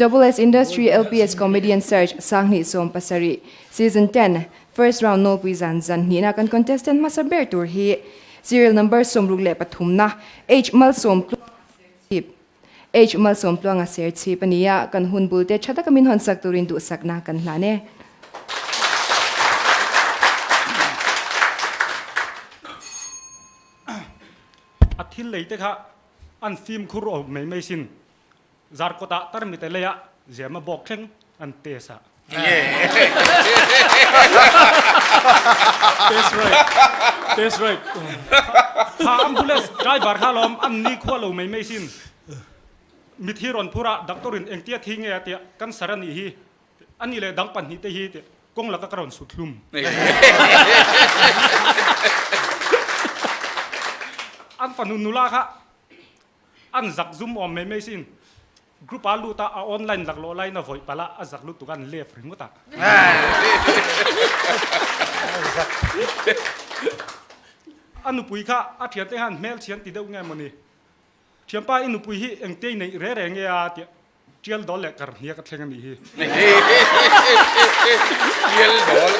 Double S Industry LPS Comedian Search 2017 Season 10 First Round nawlpui zan zan hnihna kan contestant hmasa ber tur hi Serial Number 63 na H Malsawm Serchhip H Malsawm Tluanga Serchhip a ni a, kan hun bul te tha taka min hawn sak turin duhsakna kan hlan e. A thil lei te kha an fimkhur awm mai mai sin. Zarkawt ah tarmite lei ah zema bawk thleng an test a. Test right. Test right. Kha ambulance driver kha lawm an ni khua lo mai mai sin. Mithi rawn phur a doctor in engtia thi nge a tia cancer a nih hi a nih leh dang pahnih te hi tih kawng laka ka rawn sut hlum. An fanu nula kha An zak zum awm mai mai sin. Group ah lut a, a online laklawh laiin a vawih palh a, a zak lutuk a an left ringawt a. A nupui kha a thiante khan hmel chhian ti deuh nge mawni? Thianpa i nupui hi engte i neih re re nge a tiah tial dawl leh kar hniak a thleng a nih hi. Tial dawl.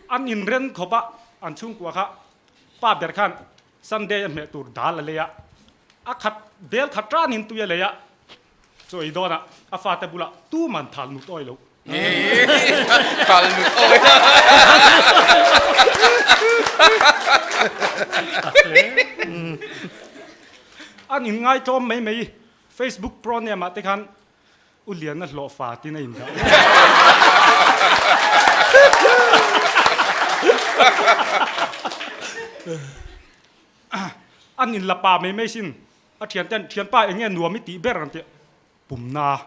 An inren khawp a, an chhungkua kha pa ber khan Sunday a hmeh tur dal a lei a, a khat bel khat ranin tui a lei a, Chaw ei dawnah a fate bulah tuman thal nut awi lo. Thal nut awi. An in ngaitlawm mai mai Facebook pro name ah te khan U Liana hlawhfa tin a indah. An in la pa mai mai sin. A thian ten, Thianpa eng nge nuam i tih ber ang tih pumna.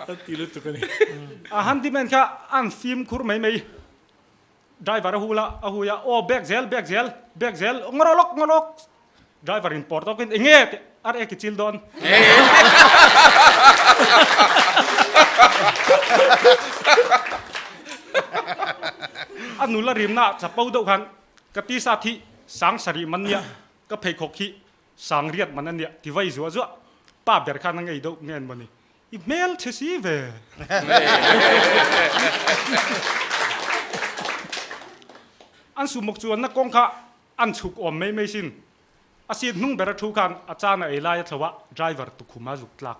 A ti lutuk a ni. A handyman kha an fimkhur mai mai. Driver a hul a, a hui a, Aw back zel, back zel, back zel, ngawr lawk, ngawr lawk. Driver in pawr tawkin, Eng nge tih ar ek i chil dawn. A nula rimna chapo deuh khan ka tisa thi sang sarih man nia, ka pheikhawk hi sang riat man a nia ti vai zuah zuah. Pa ber khan a ngei deuh nge an mawni. I hmel chhe si ve. An sumawk chuanna kawng kha An chhuk awm mai mai sin. A seat hnung ber a thu khan a chan a ei lai a thlo a, driver tukhum a zuk tlak.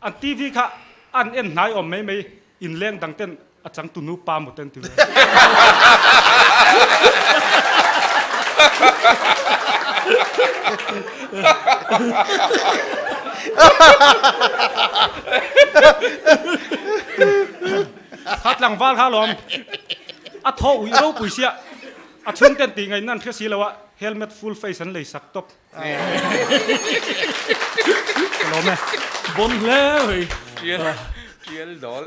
An TV kha an en hnai awm mai mai, inleng dang ten a changtu nu pa maw ten ti ve. Kha tlangval kha lawm a thaw uih ropui sia a chhungten tih ngaihna an hre si lo a helmet full face an lei sak tawp. Ka lawm e. Bon hle mai. Tial tial dawl.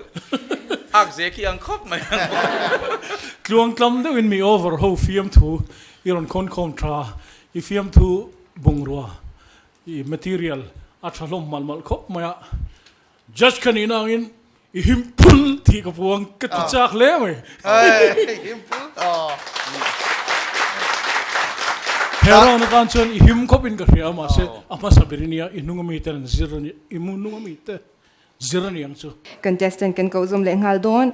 Ak ze khi ang khawp mai ang. Tluang tlam deuhin mi over ho fiamthu i rawn khawn khawm tha i fiamthu bungrua i material a tha hlawm malh malh khawp mai a. Judge ka nihna angin i him phul tih ka puang ka ti chak hle mai. Him phul aw. He round atan chuan i him khawpin ka hria mahse a hmasa ber i nia i hnung ami ten an zir a ni i hnung ami te zir a ni ang chu. Contestant kan koh zawm leh nghal dawn.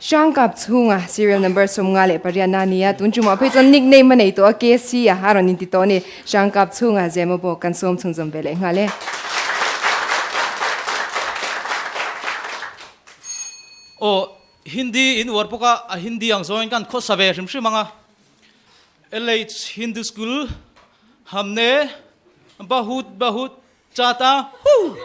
Hrangkap chhunga serial number 58 na nia tun chumah phei chuan nickname a nei tawh a KC a a rawn inti tawh a ni. Hrangkap chhunga Zema bawk kan sawm chhunzawm ve leh nghal e. Aw, Hindi in uar bawk a, a Hindi ang zawngin kan khawsa ve hrim hrim ang a. LH Hindu School, Hamne, Bahut Bahut Chata hu!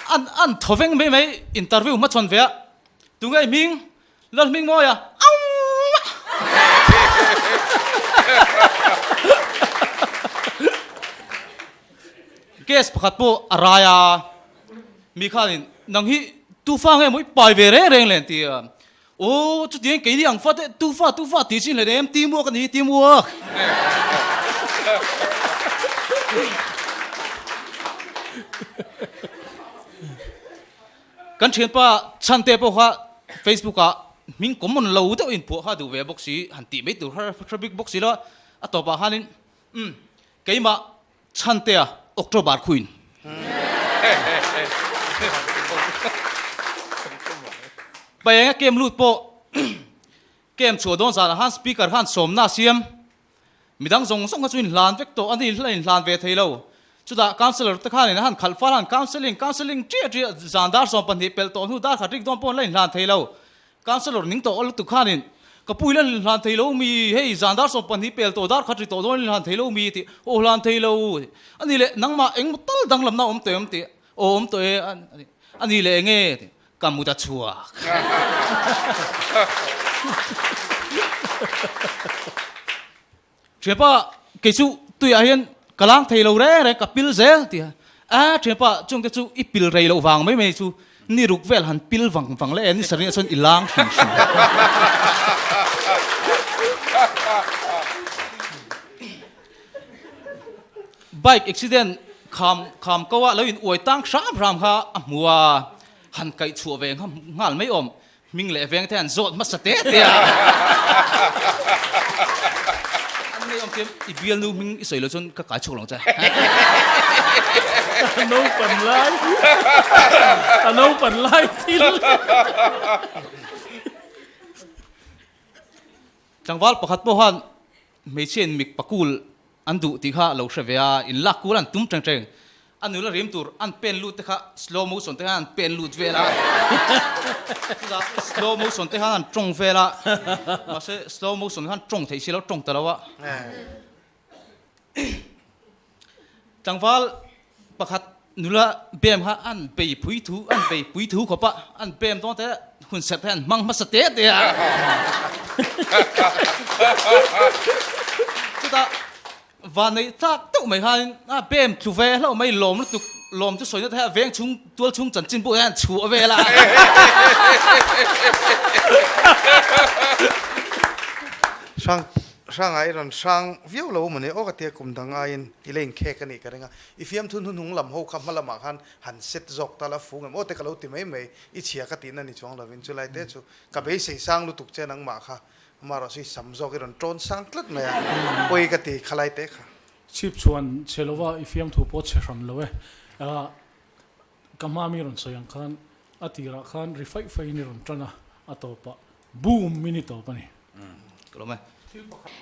An an thaw veng mai mai interview hmachhawn ve a, tunge i hming? Lalhmingmawia Auuah! Case pakhat pawh a rai a, mi khanin nang hi tufa nge maw i pai ve reng reng le an ti a. Aw, chutiang keini ang fa te tufa tufa tih chin hlei em, teamwork a ni, teamwork. Kan thianpa Chhante pawh kha Facebook ah hming common lo deuh in phuah kha duh ve bawk si, han tih mai tur kha hre bik bawk si lo a, a tawpah khanin umm keimah Chhantea October Queen. Paenga kem lut pawh kem chhuah dawn zanah khan speaker khan sawmna a siam. Midang zawng zawng kha chu inhlan vek tawh a ni, la inhlan ve thei lo. Chutah councillor te khanin a han khalh fal a, han counselling, counselling ṭiah ṭiah zan dar 12 pelh tawh hnu dar khat rik dawn pawh an la inhlan thei lo. Councillor ning tawh lutuk khanin, Ka pu i la inhlan thei lo mi, hei zan dar 12 pel tawh dar khat ri tawh dawn i inhlan thei lo mi tih, aw hlan thei lo a ni leh nangmah engmaw tal danglamna awm tawh em tih, aw awm tawh e a ni leh enge tih. Ka mut a chhuak. Thianpa, kei chu tuiah hian ka lang thei lo reng reng, ka pil zel ti a. A, thianpa, chungte chu i pil rei loh vang mai mai chu ni ruk vel han pil vang vang leh e, ni sarih ah chuan i lang hrim hrim. Bike accident kham kham ko a lo in uai tang hram hram kha a hmu a, han kaih chhuah ve nghal mai awm, hming leh veng te han zawt hmasa te te a. An ngei awm chiam, i bialnu hming i sawi lo chuan ka kai chhuak lo ang che. A naupan lai, a naupan lai thil. Tlangval pakhat pawh khan hmeichhia in mik pakul an duh tih kha a lo hre ve a, in lak kul an tum teng teng. A nula rim tur an pen lut te kha slow motion te khan an pen lut vel a, chutah slow motion te khan an tawng vel a, mahse slow motion khan tawng theih si lo, tawng ta lo a. Tlangval pakhat nula bem kha an bei phui thu, an bei pui thu khawp a, an bem dawn te hun serh te an hmang hmasa te te a. Chutah van nei tlak deuh mai khanin a bem tlu ve hlauh mai lawm lutuk, lawm chu sawina te hian veng chhung tual chhung chanchin pawh hian chhuah vel a. Hrang Hranga i rawn hrang viau lo mawni aw ka tia kum dang aiin i la inkhek a nih ka ring a, i fiamthu hnuhnung lam ho kha hma lamah khan han set zawk ta la fung em aw te ka lo ti mai mai, i chhia ka tihna ni chuang lovin chulai te chu ka beisei sang lutuk che nangmah kha amaherawhchu i sam zawk i rawn tawn sang tlat mai a, pawi ka ti khalai te kha. Chhip chuan chhe lova i fiamthu pawh chhe hran lo e. Ka hma mi rawn sawi ang khan a tirah khan ri faih faihin i rawn tan a, a tawpah boom min i tawp a ni. Ka lawm e.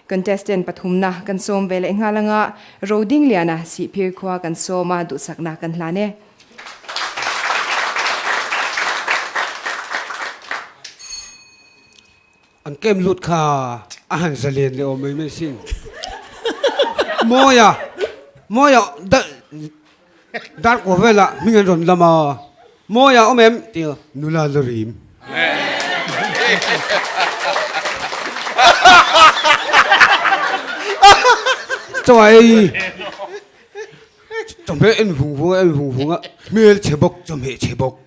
Contestant pathumna kan sawm ve leh nghal anga Rodingliana Sihphir khua kan sawm a, duhsakna kan hlan e. An kem lut kha a han zalen leh awm mai mai sin. Mawia, Mawia Dark aw velah hming an rawn lam a, Mawia awm em? Ti a, nula la rim. Chawai chawhmeh en vung vung a, en vung vung a, hmel chhe bawk, chawhmeh chhe bawk.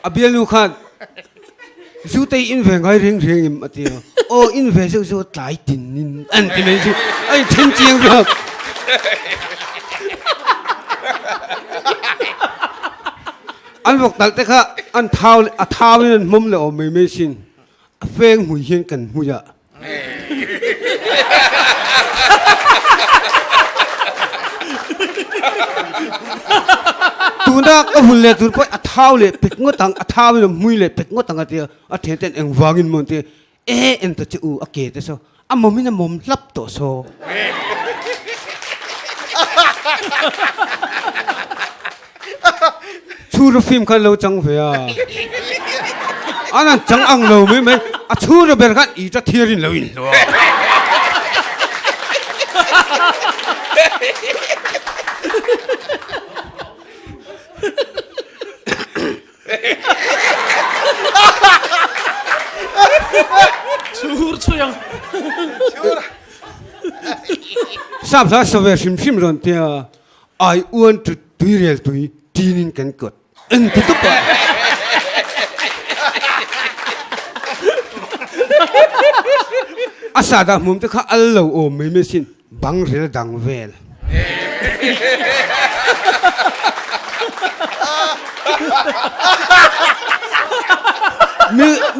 A bialnu khan zu te in ve ngai reng reng em a ti a, aw in ve zeuh zeuh a tlai tin in an ti mai chu a in then chiang zawk. An vawk talh te kha an thau a thau in an hmawm leh awm mai mai sin a feng hmui hian kan hmui a. Tuna ka hun leh tur pawh a thau leh pek ngawt ang, a thau in a hmui leh pek ngawt ang a tia, a thian ten engvangin maw an tia, e en ta che u a ke te saw, a mawm in a mawm hlap tawh saw. Chhura film khan lo chang ve a, an han chang ang lo mai mai, a chhura ber khan i ta thiar in lo in hlo a. Chhur chhui ang. Sap hla sa ve hrim hrim rawn tia. Ai uan chu tuirel tui tin in kan kawt en ti tup a. A sahdah hmum te kha al lo awm mai mai sin bang rel dang vel.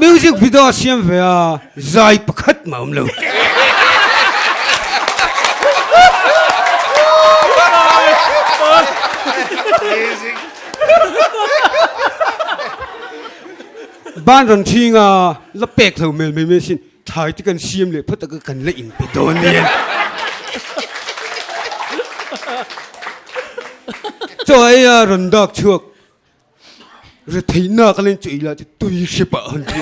Music video a siam ve a, zai pakhat mah awm lo. Ban rawn thing a, la pek lo mel mai mai sin. Thlai te kan siam leh phawt a kan la in pe dawn nen. Chaw ei a rawn dak chhuak re theihna ka len chu ei lah chu tui hre pah han ti a.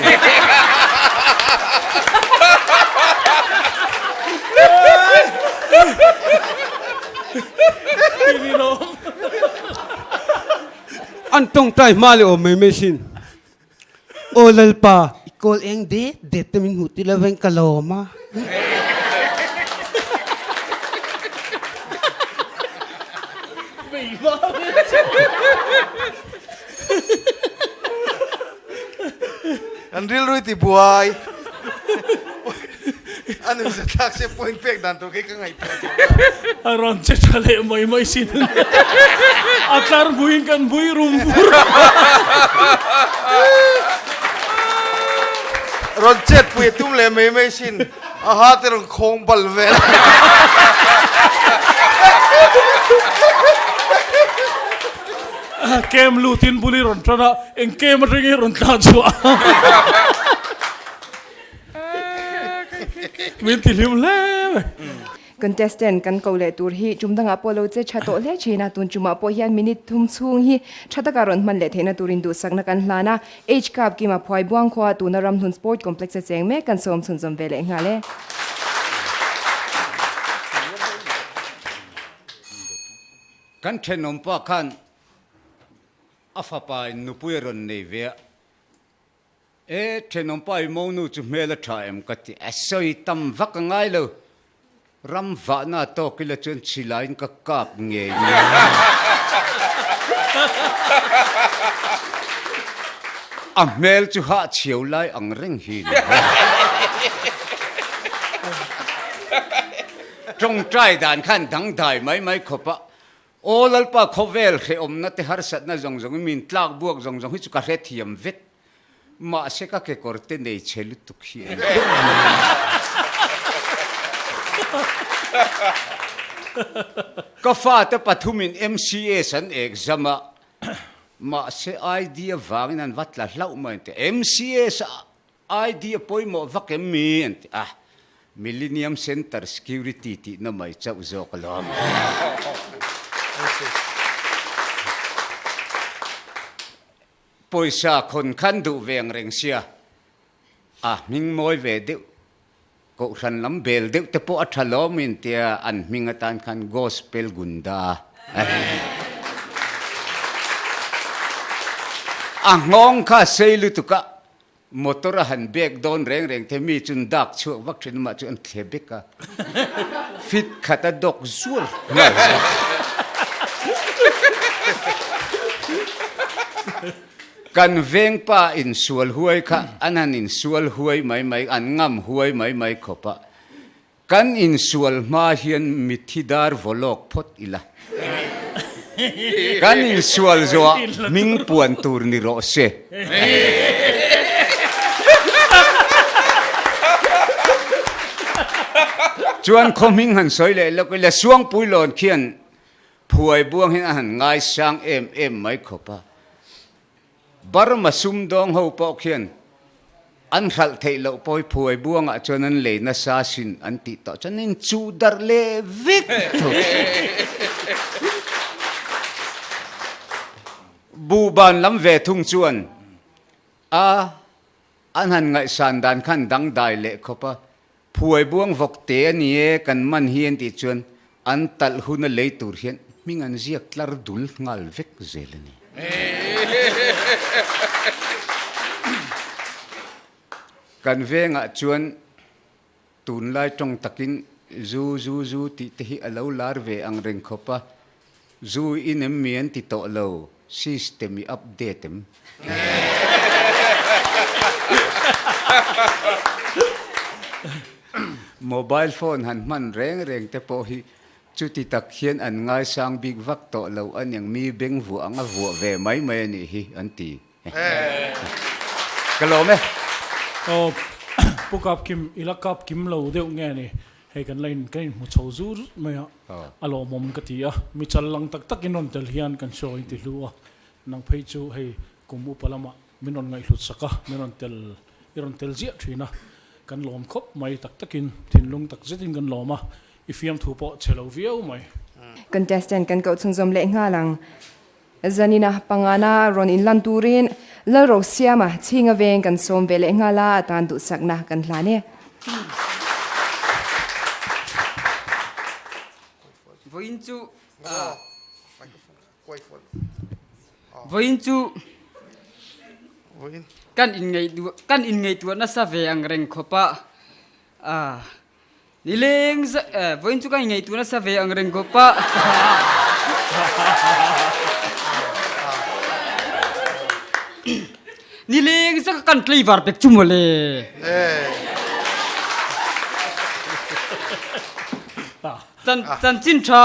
An tawngtai hma leh awm mai mai sin. Aw Lalpa, i kawl eng det det te min hmuh ti lo veng ka lawm a. Kan rilru i ti buai. A nun zet thlak se point pek dan tur khi ka ngaihtuah tawh lo. A rawn che tha leh mai mai sin. A tlar hmuiin kan hmui rum vur. Rawn chet pui a tum leh mai mai sin. A ha te rawn khawng bal vel. Kem lutin bul i rawn tan a, eng kem atangin i rawn tlan chhuah. Min ti hlim hle mai. Contestant kan ko leh tur hi tum dangah pawh lo che tha tawh hle thin a, tun tumah pawh hian minute thum chhung hi tha taka rawn hman leh theihna turin duhsakna kan hlan a, H Cup Kima Phuai Buang khua tuna Ramhlun Sport Complex a cheng mek kan sawm chhunzawm ve leh nghal e. Kan thenawmpa khan a fapa in nupui a rawn nei ve a. E, thenawmpa i monu chu hmel a tha em ka ti. A sawi tam vak a ngai lo. Ram vahna tawk ila chuan chilaiin ka kap ngei ngei. A hmel chu hahchhiau lai ang reng hi ni. Tawngtai dan khan dangdai mai mai khawp a. Aw Lalpa khawvel hrehawmna te harsatna zawng zawng in min tlak buak zawng zawng hi chu ka hrethiam vek. Mahse ka kekawr te nei chhe lutuk hi a ni. Ka fate pathumin MCS an exam a, mahse ID avangin an va tla hlauh mai an ti. MCS ID a pawimawh vak em mi? an ti a, Millennium Centre Security tihna mai chauh zawk alawm. Pawisa khawn khan duh ve ang reng sia, a hming mawi ve deuh, kohhran lam bel deuh te pawh a tha lawm in tia an hming atan khan Gospel Gunda a ni. A nghawng kha sei lutuk a, motor a han bek dawn reng reng the mi chun dak chhuak vak thin amah chu an thle bek a, fit khat a dawk zuar nghal zawk. Kan vengpa insual huai kha an han insual huai mai mai, an ngam huai mai mai khawp a. Kan insual hma hian mithi dar vaw lawk phawt ila. Kan insual zawhah hming puan tur ni rawh se. Chuan khaw hming han sawi leh lawk ila, Suangpui lawn khian phuai buang hian a han ngaisang em em mai khawp a. Burma sumdawng ho pawh khian an hralh theih loh pawi phuai buangah chuan an lei nasa sin an tih tawh chuan in chuh darh leh vek tho. Buhban lam ve thung chuan a an han ngaihsan dan khan dangdai leh khawp a, phuai buang vawk te a ni e kan man hi an tih chuan An talh hun a lei tur hian hming an ziak tlar dul nghal vek zel a ni. Kan vengah chuan tunlai tawng takin zu zu zu tih te hi a lo lar ve ang reng khawp a, zu in em mi an ti tawh lo, system i update em? Mobile phone han hman reng reng te pawh hi chuti tak hian an ngaisang bik vak tawh lo a niang, mi beng vuah anga vuah ve mai mai a nih hi an ti. Ka lawm e. Aw Pu Kapkim, i la kap kim lo deuh nge ni? Hei kan la in kan inhmu chho zur mai a, a lawmawm ka ti a, mi chal lang tak takin rawn tel hian kan show in ti hlu a, nang phei chu hei kum upa lamah min rawn ngaihhlut sak a, min rawn tel i rawn tel ziah thin a, kan lawm khawp mai tak takin thinlung tak zetin kan lawm a, i fiamthu pawh chhe lo viau mai. Contestant kan koh chhunzawm leh nghal ang. Zanina pangana rawn inlan turin Lalrosiama chhinga veng kan sawm ve leh nghal a, atan duhsakna kan hlan e. Vawiin chu Vawiin chu kan kan inngaihtuah nasa ve ang reng khawp a, Nileng vawiin chu ka ingaihtuah nasa ve ang reng khawp a. Nileng zaka kan tlaivar pek chu mawle. Chan chanchin tha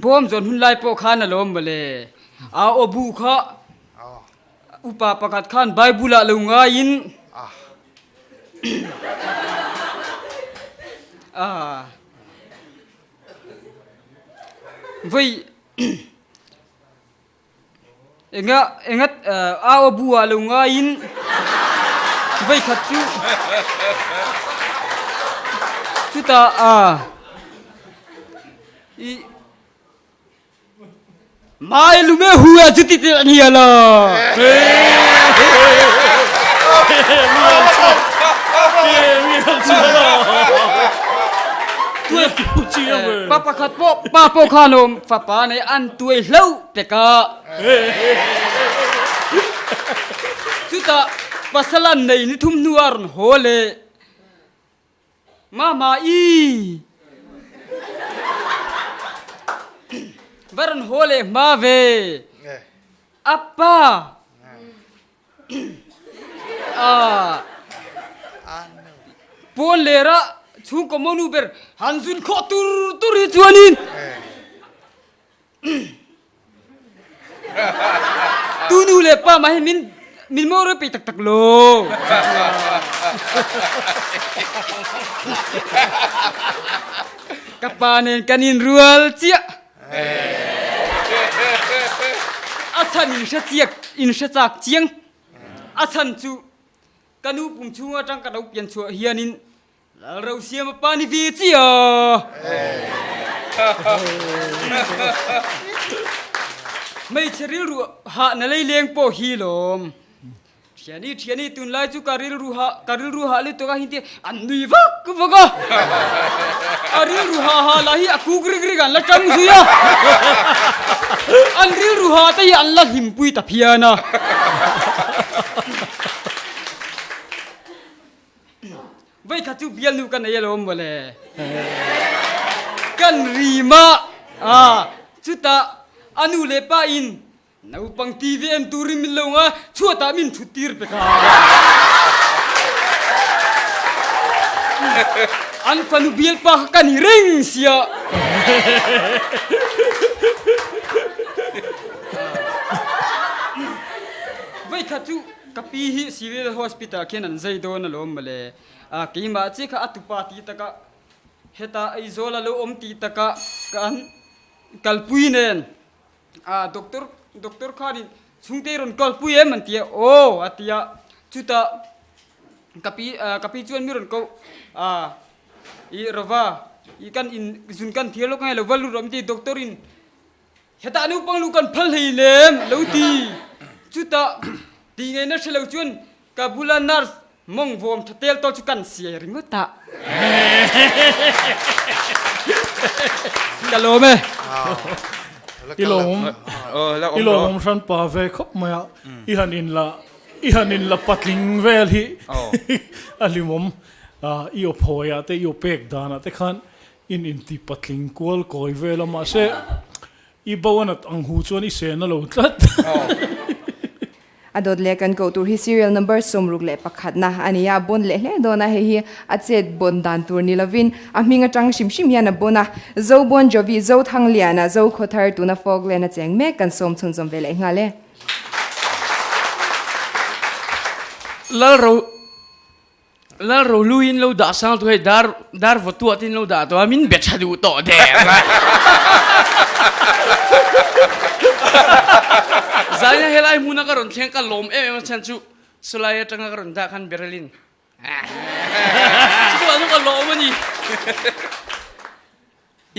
bawm zawn hun lai pawh khan a lawm mawle. A aw bu kha upa pakhat khan Bible ah lo ngaiin Voi enga engat au bu ah lo ngaiin voi khat chu chutah i Mai lume hu a chuti te ani ala. Pa pakhat pawh pa pawh khan awm fapa nei an tuai hlo peka. Chutah pasal an nei ni thum hnu a rawn haw leh. Mama i va rawn haw leh hma ve. Apa pawn lera chhungkaw monu ber han zun khawh tur tur hi chuanin Tu nu le pa mah hi min min maw pe taktak lo. Ka pa nen kan in rual chiah. A chan in hre chiak in hre chak chiang. A chan cu ka nu pum chung atang ka lo pian chuah hianin Lalrosiama pa ni ve chia. Hmeichhe rilru hah na lei leng pawh hi lawm. Thiani thiani tunlai chu ka rilru hah ka rilru hah lutuk a hinti an nui vak vak a. A rilru hah hah lah hi a kuk rik rik an la tang zui a. An rilru hah te hi an la hlimpui ta phian a. Voi khat chu bialnu ka nei alawm mawle. Kan rim a, a chutah a nu leh pa in naupang TV en turin min lo nga chhuatah min thut tir pek a. An fanu bialpa kha ka ni reng sia. Voi khat chu Ka pi hi Civil Hospital ah khian an zai dawn alawm mawle. A keimah che kha a tupa ti taka heta Aizawl a lo awm ti taka kan kalpui nen a doctor doctor khanin chhungte rawn kalpui em an ti a, aw a ti a, chutah ka pi ka pi chuan mi rawn koh a i Rova i kan in zun kan thiar lawk ange lo va lut rawh min ti doctor in Hetah naupang lu kan phal hlei lem lo ti. Chutah ti ngaihna hre lo chuan ka bula nurse mawng vawm tha tel tawh chu kan siai ringawt a. Ka lawm e. I lawm i lawmawm hran pa ve khawp mai a, i han in la i han in la patling vel hi a hlimawm i aw phawi ah te i aw pek dan ah te khan In inti patling kual kawi vel a mahse i bo a nat ang hu chuan i sen a lo tlat. A dawt leh kan koh tur hi serial number 61 na a ni a, a bawn leh hle dawn a, hei hi a chet bawn dan tur ni lovin a hming atang hrim hrim hian a bawn a, Zo Bon Jovi, Zo Thangliana, Zo Khawthar tuna Falkland a cheng mek kan sawm chhunzawm ve leh nghal e. Lalro Lalro luiin lo dah sang tu hei dar dar vaw tuah te in lo dah tawh a min be tha duh tawh der a. Zaina helai hmuna ka rawn thleng ka lawm em em a chhan chu Sulai atanga ka rawn dah khan Berlin chu chu ka lawm a ni.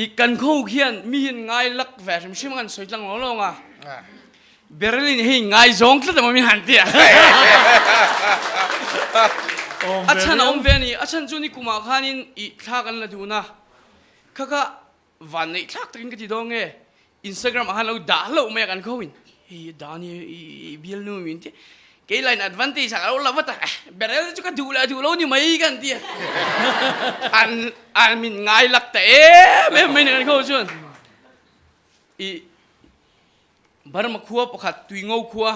I kan kho khian mi hian ngai lak ve hrim hrim a kan sawi tlang lawng lawng a. Berlin hi ngai zawng tlat emaw min han ti a. A chhan a awm ve a ni. A chhan chu ni kumah khanin i thla kan la dun a. Kha kha van neih thlak takin ka ti dawn nge Instagram ah khan lo dah hlauh mai a kan kho in. Hei dan hi i bialnu min ti. Kei line advantage ah ka lo la vat a. Berel chu ka duh leh duh lo ni mai ka han ti a. An an min ngai lak ta em em mai ni kan kho chuan. I Burma khua pakhat Tuingo khua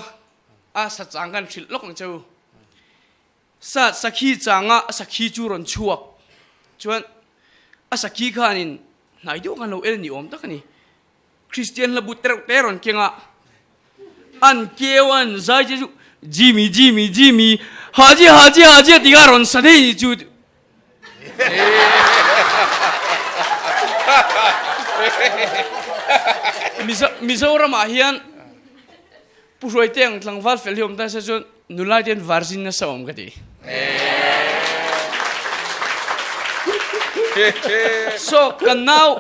a sa chang kan hrilh lawk ang che u. Sa sakhi changa a sakhi chu rawn chhuak chuan a sakhi khanin hnai deuh khan lo el ni awm tak a ni. Kristian hla but tereuh te rawn keng a, an keu an zai che chu Jimmy Jimmy Jimmy Haji Haji Haji a ti kha rawn sa thei ni chu. Mizoram ah hian Pu Hruaite ang tlangval fel hi awm ta se chuan nulai te hian virgin nasa awm ka ti. So kan nau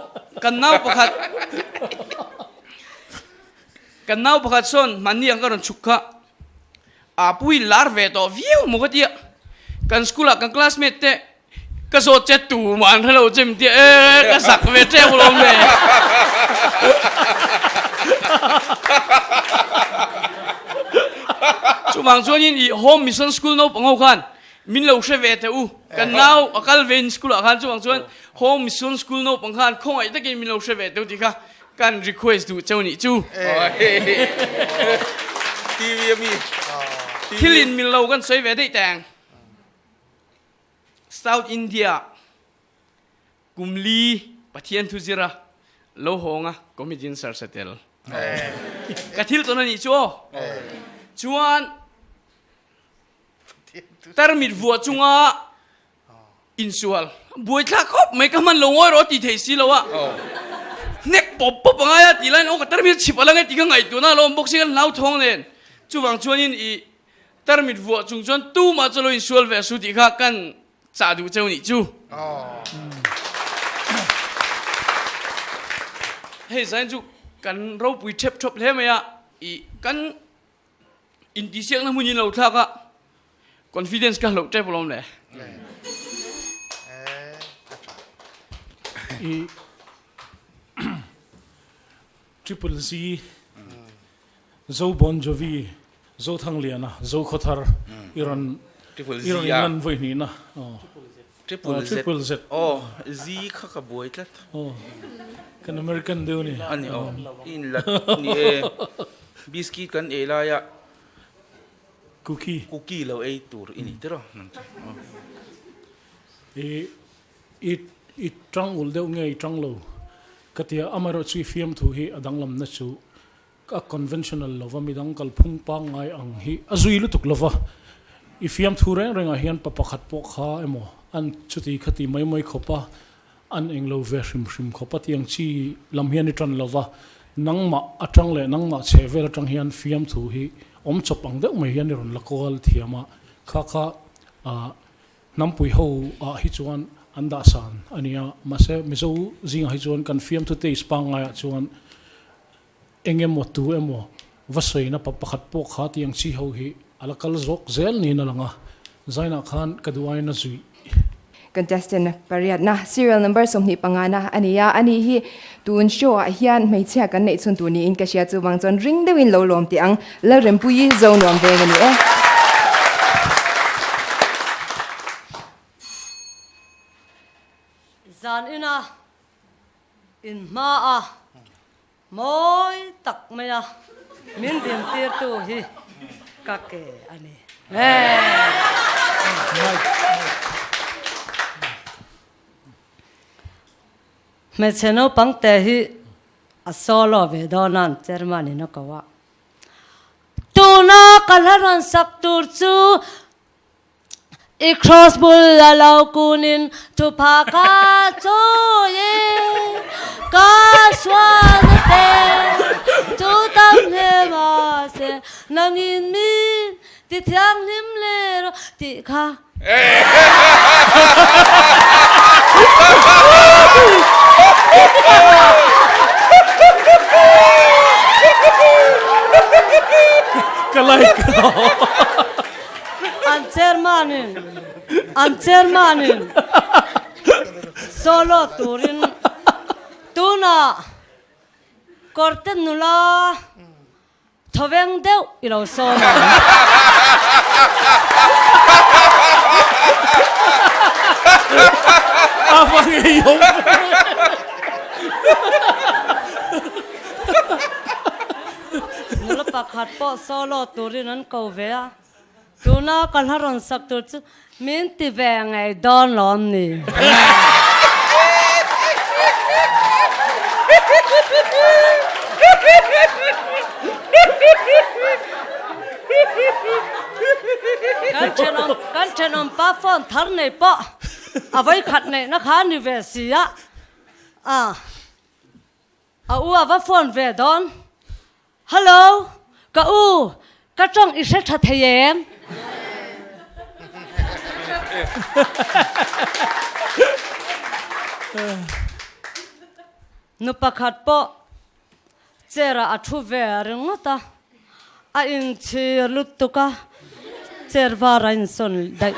kan nau pakhat kan nau pakhat sawn hmanni ang ka rawn chhuk kha a pui lar ve tawh viau maw ka tia kan school ah kan classmate te Ka zawt che tu mah an hrelo che min tia e ka zak ve teuh lo me. Chuvang chuanin i home mission school naupang ho khan min lo hre ve teh u. Kan nau a kal ve in school ah khan chuvang chuan home mission school naupang khan khawngaih takin min lo hre ve teh u tih kha kan request duh cheu nih chu. TV ami. Thil in mil lo kan sawi ve daih teng. South India kum li Pathian thu zira lo hawnga comedian sir satel ka thil tawn a nih chu aw. Chuan tarmit vuah chunga insual buaithlak khawp mai ka hman lo ngawi rawh a ti thei si lo a. Hnek pawp pawp a ngai a tih laiin aw ka tarmit chhip a la nge tih ka ngaihtuahna a lo awm bawk si kan hlauthawng nen. Chuvang chuanin i Tarmit vuah chung chuan tumah chu lo insual ve su tih kha kan chah duh cheu nih chu. Hei zain chu kan ropui thep thawp hle mai a, i kan intihsiakna hmun in lo thlak a, confidence ka hloh tep alawm le. I Triple Z Zo Bon Jovi Zothangliana, Zokhawthar i rawn i rawn inlan vawi hnihna. Triple Z. Triple Z. Aw, Z kha ka buai tlat. Aw, kan American deuh ni. A ni aw, i inlat ni e. Biscuit kan ei laia Cookie. Cookie lo ei tur i ni tiraw nang chu. I i i tang ul deuh nge i tang lo ka tia, amaherawhchu i fiamthu hi a danglamna chu A conventional lova midang kalphung pangngai ang hi a zui lutuk lova, i fiamthu reng rengah hian pa pakhat pawh kha emaw an chuti khati mai mai khawp a, an englo ve hrim hrim khawp a tiang chi lam hian i tan lova, nangmah atang leh nangmah chhe vel atang hian fiamthu hi awm chawp ang deuh mai hian i rawn la kual thiam a, kha kha hnampui ho ah hi chuan an dahsan a nia, mahse Mizo zingah hi chuan kan fiamthu taste pangngaiah chuan Eng emaw tu emaw va sawina pa pakhat pawh kha tiang chi ho hi a la kal zawk zel niin a lang a, Zainah khan ka duh aiin a zuih. Contestant pariatna, serial number 25 na a ni a, ani hi tun show ah hian hmeichhia kan neih chhun tur niin ka hria chuvang chuan ring deuhin lo lawm teh ang, Lalrempuii zo nuam veng a ni e. Zan ina in hma a Mawi tak mai a min dintirtu hi Ka ke a ni. Hmeichhe naupang te hi a solo ve dawn a, chairman in a ko a. Tuna ka hla rawn sak tur chu I cross bul a lo kunin thupha ka chawi ka sual te chu tam hle mahse nangin min ti thianghlim leh rawh tih kha. Ka like lo. An chairman in an chairman in solo turin tunah kawrte nula thawveng deuh i lo sawm ang. A va ngeiawm ve. Nula pakhat pawh solo turin an ko ve a. Tuna ka hla rawn sak tur chu min ti ve ngei dawn lawm ni. Kan thenawm kan thenawm pa phone thar nei pawh a vawikhat neihna kha a ni ve si a. A u a va phone ve dawn. Hello, ka u, ka tawng i hre tha thei em? Nu pakhat pawh chair ah a thu ve ringawt a, a inchhir lutuk a, chair var a insawn daih.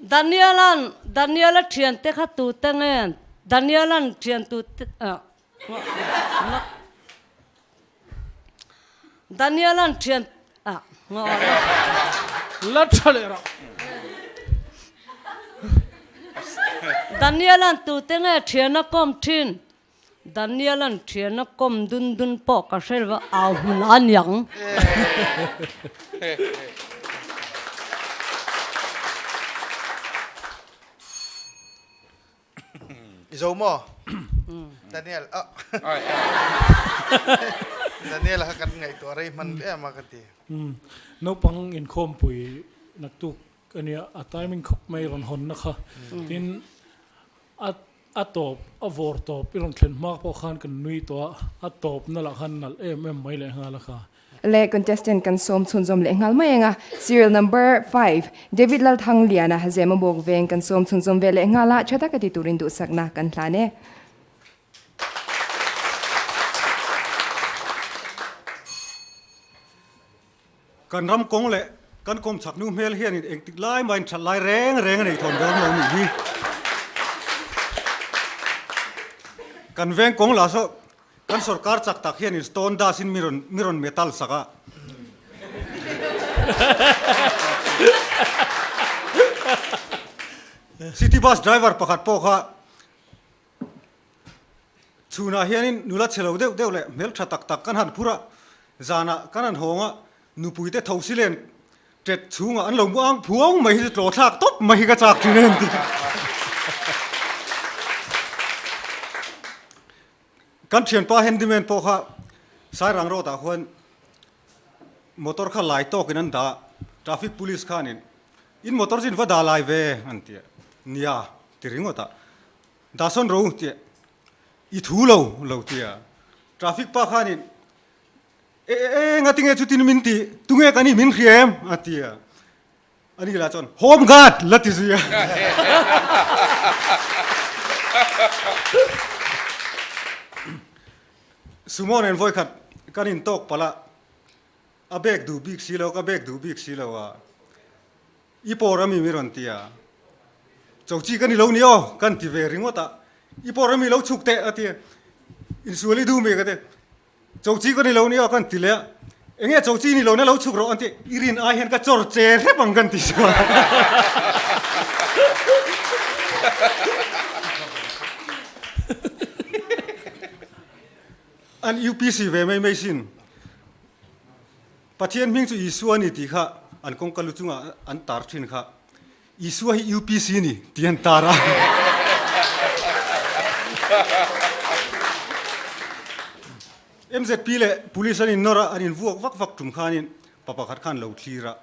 Daniela'n Daniela thiante kha tute nge? Daniela'n thian tute Daniela'n thian ah La tha leh rah. Daniela'n tute nge thian a kawm thin? Daniela'n thian a kawm dun dun pawh ka hre lo va, au hmun a niang. I zo maw? Daniel ah Daniel kha kan ngaihtuah rei hman em a ka ti. Naupang inkhawmpui naktuk ania a timing khawp mai rawn hawnna kha tin a a tawp a vawr tawp i rawn thlen hma pawh khan kan nui tawh a a tawpna lah khan nalh em em mai leh nghal a kha. Le contestant kan sawm chhunzawm leh nghal mai anga serial number five David Lalthangliana Zemabawk veng kan sawm chhunzawm ve leh nghal a tha taka ti turin duhsakna kan hlan e. Kan ram kawng leh kan kawmchhak nu hmel hianin engtik lai mahin that lai reng reng a nei thawn dawn lo nih hi. Kan veng kawng lah saw Kan sorkar chak tak hianin stone dust in mi rawn mi rawn metal sak a. City bus driver pakhat pawh kha chhunah hianin nula chhe lo deuh deuh leh hmel tha tak tak kan han phur a, zanah kan han hawng a, nupui te tho silen tet chhungah an lo mu ang phuang mai hi chu tlaw thlak tawp mai hi ka chak thin a ni. Kan thianpa handyman pawh kha Sairang road ah khuan motor kha lai tawkin an dah a, traffic police khanin in motor chu in va dah lai ve an ti a, nia ti ringawt a, dah sawn ro tih i thu lo lo ti a, traffic pa khanin e e engatinge chutin min tih tunge kan ih min hria em a ti a. Ani lah chuan home guard la ti zui a. Sumo nen vawikhat kan intawk palh a, a bag duh bik si lo, ka bag duh bik si lo a, i pawr ami mi rawn ti a, chochi ka ni lo ni aw kan ti ve ringawt a, i pawr ami lo chhuk teh a ti a, insual i duh mi ka ti, Chochi ka ni lo nia kan ti leh a, enge chochi ni lo na lo chhuk rawh an ti, i rin ai hian ka chawr che hrep ang kan ti chuan. An UPC ve mai mai sin. Pathian hming chu Isua a ni tih kha an kawngka lu chungah an tar thin kha. Isua hi UPC ni tih an tar a. MZP leh Police an innawr a, an invuak vak vak tum khanin pa pakhat khan lo thlir a.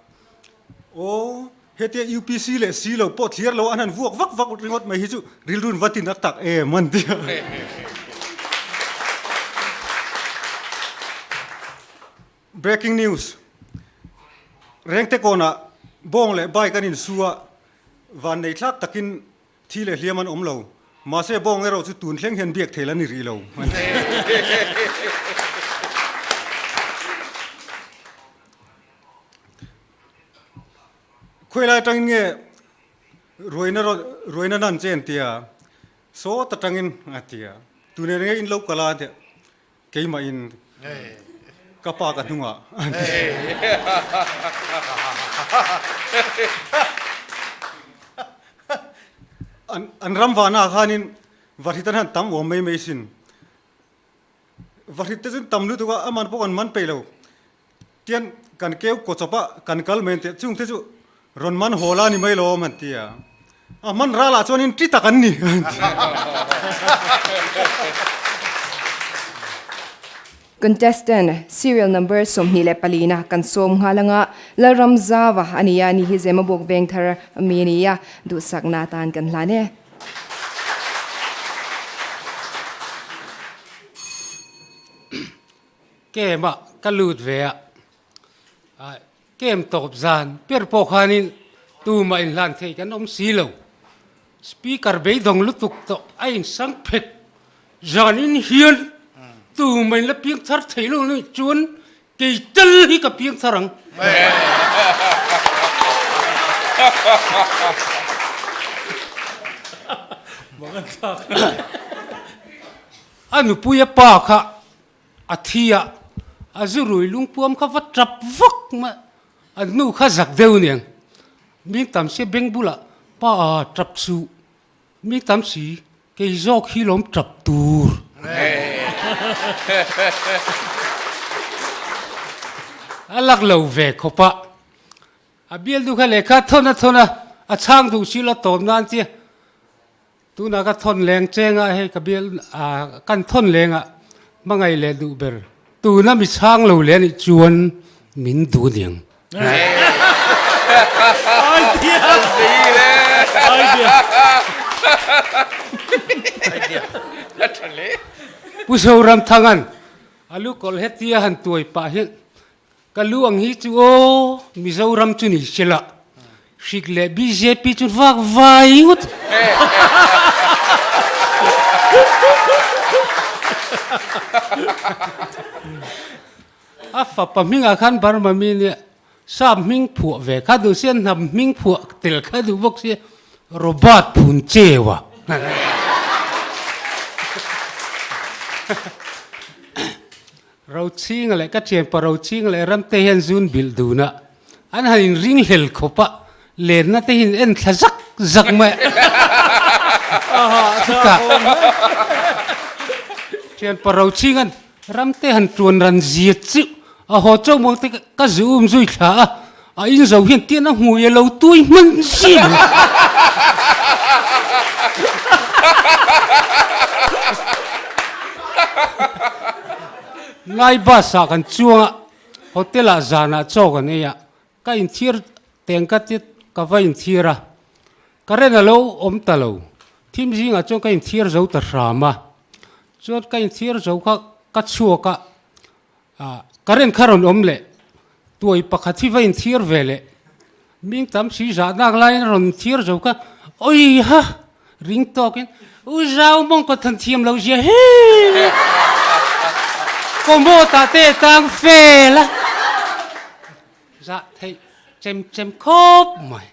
Aw, hetia UPC leh si lo pawh thlir lo an han vuak vak vak ringawt mai hi chu rilrun va tin a tak em an ti a. Breaking news, Rengte kawnah bawng leh bike an insu a, vannei thlak takin thi leh hliam an awm lo. Mahse bawng erawh chu tun thleng hian biak theih la ni rih lo. Khuailai atangin nge ruaina ruaina nan che an ti a, sawt atangin a ti a, tunah nge in lo kal a an ti a. Keimah in ka pa ka hnungah an ti. An ram vahna ah khanin vahrit an han tam awm mai mai sin. Vahrit te chu tam lutuk a, aman pawh kan man peih lo. Tian kan keu kaw chawp a, kan kal mai an ti a, chung te chu rawn man haw la ni mai lo awm an ti a. A hman ral ah chuanin ṭi tak an ni an ti. Contestant, Serial number 24 na kan sawm nghal anga Lalramzava a ni a, ni hi Zemabawk veng thar mi a ni a, duhsakna atan kan hlan e. Camp ah ka lut ve a, camp tawp zan ber pawh khanin tumah inhlan thei kan awm si lo. Speaker beidawng lutuk tawh a insang phek zanin hian tumah in la piang thar thei lo ni chuan kei tel hi ka piang thar ang. A nupui a pa kha A thi a, a zu rui lungpuam kha va tap vak mai a, a hnu kha zak deuh aniang. Ming tam si beng bulah pa a tap suh, ming tam si kei zawk hi lawm tap tur. A lak lo ve khawp a, a bialnu kha lehkha thawn a thawn a, a chhang duh si lo tawm nan tia. Tunah ka thawn leng cheng a, hei ka bial ah kan thawn leng a, hmangaih leh duh ber tuna mi chhang lo leh anih chuan min duh aniang. Pu Zoramthanga'n a lu kawlh hetia han tuai pah hian Ka lu ang hi chu aw Mizoram chu ni sela hrik leh bjp chu vak vai ngawt. A fapa hmingah khan Burma mi nia sap hming phuah ve kha duh sia hnam hming phuah tel kha duh bawk sia Robert Phunchewa. Rochhinga leh ka thianpa Rochhinga leh Ramte hian zun bilh dun a, an han in ring hlel khawp a, lenna te hi in en thla zak zak mai a. Chutah thianpa Rochhinga'n Ramte han tuan ran zia chu a haw chauh maw te ka zu um zui thla a, a in zo hian tian a hmui a lo tui hman zim. Nai bus ah kan chuang a, hotel ah zan ah chaw kan ei a, ka inthiar teng ka ti ka va inthiar a, current a lo awm ta lo, thim zingah chuan ka inthiar zo ta hram a, chuan ka inthiar zo kha ka chhuak a, ah current kha rawn awm leh tuai pakhat hi va inthiar ve leh ming tam si zah nak laiin a rawn inthiar zo kha awi ha ring tawkin u zau mawng ka than thiam lo zia hi kawmawt ah te tang fel a zah theih chem chem khawp mai.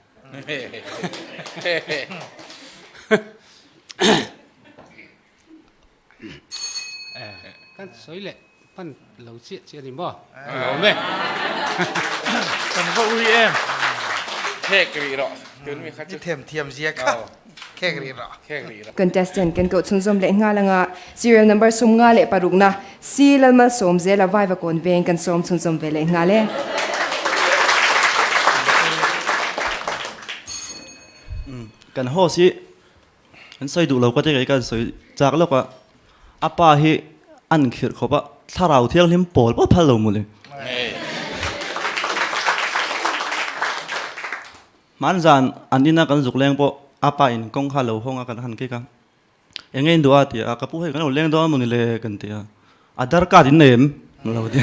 Kan sawi leh hman lo chiah chiah a ni maw? Ka lawm e. Kan va ui em. Khek rih rawh. Tun mi kha chu. I them thiam zia kha. Khek rih rawh. Khek rih rawh. Contestant kan koh chhunzawm leh nghal anga serial number 56 na C Lalmalsawmzela Vaivakawn veng kan sawm chhunzawm ve leh nghal e. Kan host hi an sawi duh lo ka ti kei ka sawi chak lawk a, a pa hi an khirh khawp a, thlarau thianghlim pawl pawh phal lo mawle. Hmanzan an ina kan zuk leng pawh a pa in kawng kha lo hawng a kan han kik a, eng nge in duh a ti a, ka pu hei kan lo leng dawn mawni le kan ti a, Aadhaar card in nei em? Lo ti.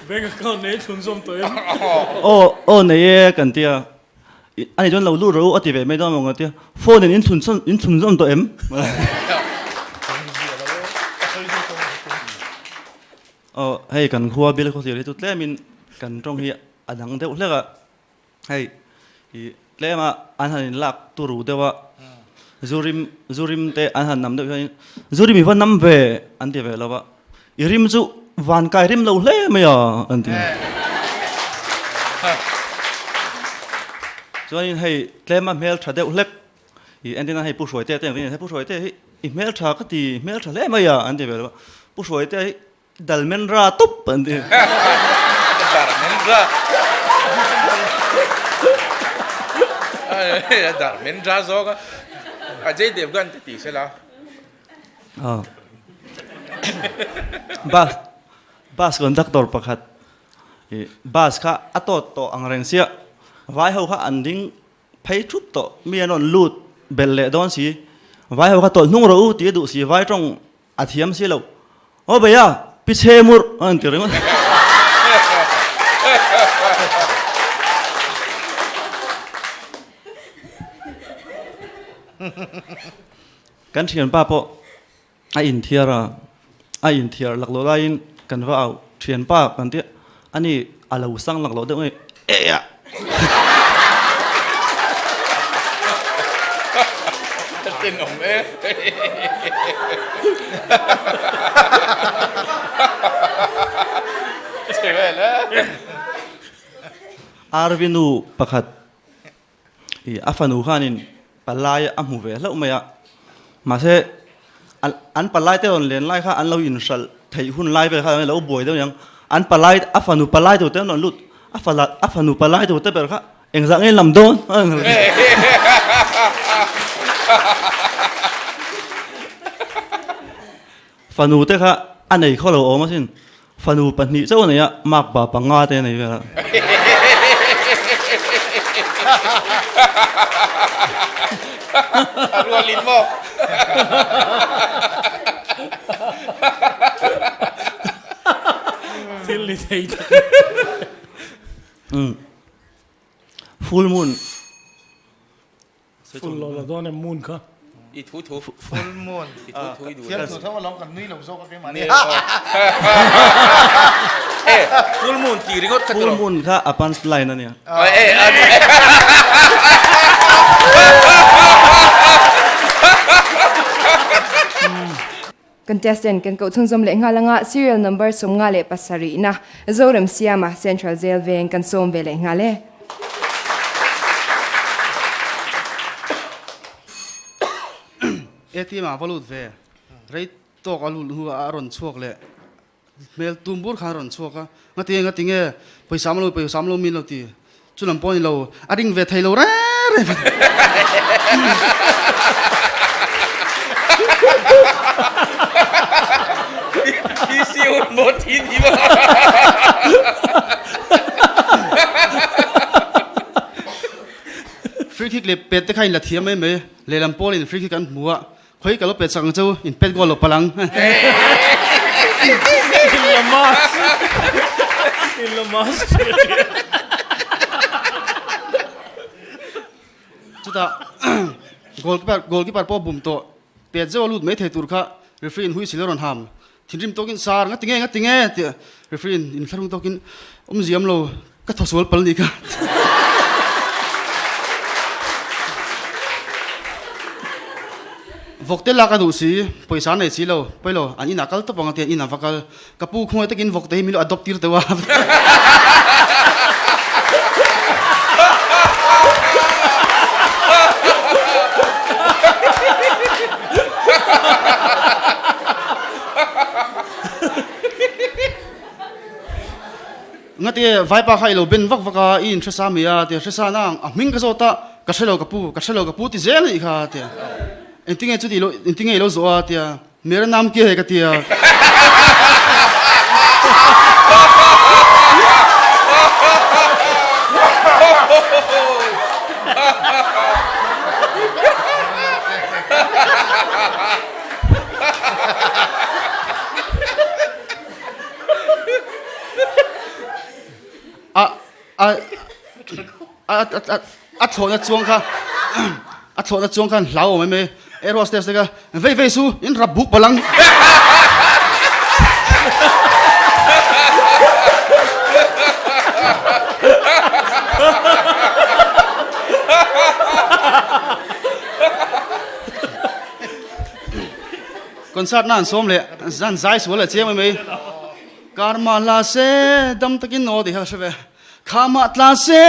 Bank account nei thlun zawm tawh em? Aw aw nei e kan ti a, ani chuan lo lut rawh u a ti ve mai dawn maw ka ti a, phone in in thlun in thlun zawm tawh em? Aw hei kan khua bial khawthlir hi chu tlemin kan tawng hi a dang deuh hlek a. Hei i tlema an han in lak turu deuh a, zu rim zu rim te an han nam deuh hian zu rim i va nam ve an ti ve lo va, i rim chu van kai rim lo hle mai a an ti. Chuanin hei tlema hmel tha deuh hlek i entin a hei Pu Hruaite te ang hi, Pu Hruaite hi i hmel tha ka ti hmel tha hle mai a an ti ve lo va, Pu Hruaite hi Dalmendra tup an ti. Dharmendra. Dharmendra zawk a. Ajay Devgan te ti sela. Ah. Bus bus conductor pakhat i bus kha a tawt tawh ang reng sia vai ho kha an ding phei thup tawh mi an rawn lut belh leh dawn si vai ho kha tawlh hnung rawh u tih a duh si vai tawng A thiam si lo. Aw bhaiya, pichhe mur a rawn ti ringawt. Kan thianpa pawh a inthiar a, a inthiar laklawh laiin kan va au, thianpa kan ti a, ani a lo sang laklawh deuh nge, eh a. Tenawm e. Che vel e. Arvi nu pakhat i a fanu khanin palai a hmu ve hlauh mai a, mahse an palai te rawn len lai kha an lo inhralh theih hun lai vel kha lo buai deuh aniang, an palai a fanu palai tur te an rawn lut a fala a fanu palai tur te ber kha engzah nge lam dawn fanu te kha a nei khaw lo awm asin fanu pahnih chauh a nei a makpa panga te a nei vel a. A rualin maw? Thil ni thei tak. Umm. Full moon. Full lo la dawn em moon kha. I thu thu. Full moon. I thu thu i duh. Thiam thu tho alawm kan nui lo zawk a keimah ni. E full moon tih ringawt kha Full moon kha a punch line a nia. E a ni. Contestant kan koh chhunzawm leh nghal anga serial number 57 na Zorem Siama Central Jail veng kan sawm ve leh nghal e. ATM ah va lut ve, rei tawk a lut hnu ah a rawn chhuak leh hmel tum bur khan a rawn chhuak a, ngatinge ngatinge pawisa am lo pawisa am lo min lo ti, chu lam pawh a ni lo, a ring ve thei lo reng reng. PCO maw thi ni maw. Free kick leh pet te kha in la thiam mai mai. Lehlam pawlin free kick an hmu a, khawi ka lo pet sak ang cheu, in pet goal lo palh ang. In la mas. In la mas ṭhiah ṭhiah. Chutah goalkeeper goalkeeper pawh bum tawh, pet zeuh a lut mai thei tur kha referee in huisil a rawn ham. Thinrim tawkin sar nga tinge nga tinge tih referee in inthlahrung tawkin awmziam lo ka thaw sual pal nih kha. Vawkte lak a duh si, pawisa nei si lo, pawilo an inah kal tawp ang a ti an inah va kal, ka pu khawngaih takin vawkte hi min lo adopt tir teuh a. Ngati vaipa kha i lo ben vak vak a, i inhre sa mai a, tia hre sa na ang, a hming ka zawt a, ka hre lo ka pu, ka hre lo ka pu ti zel a nih kha, tia engtinge chuti ilo, engtinge ilo zawh a, tia mera naam kia he ka tia. A a a a a thlawhna chuang kha a thlawhna chuang khan hlau awm em e air hostess te kha vei vei su in rap buk palang. Concert na an sawm leh an zai sual leh chiang mai mai. Karma la se dam takin aw tih kha ka hre ve. Khama tla se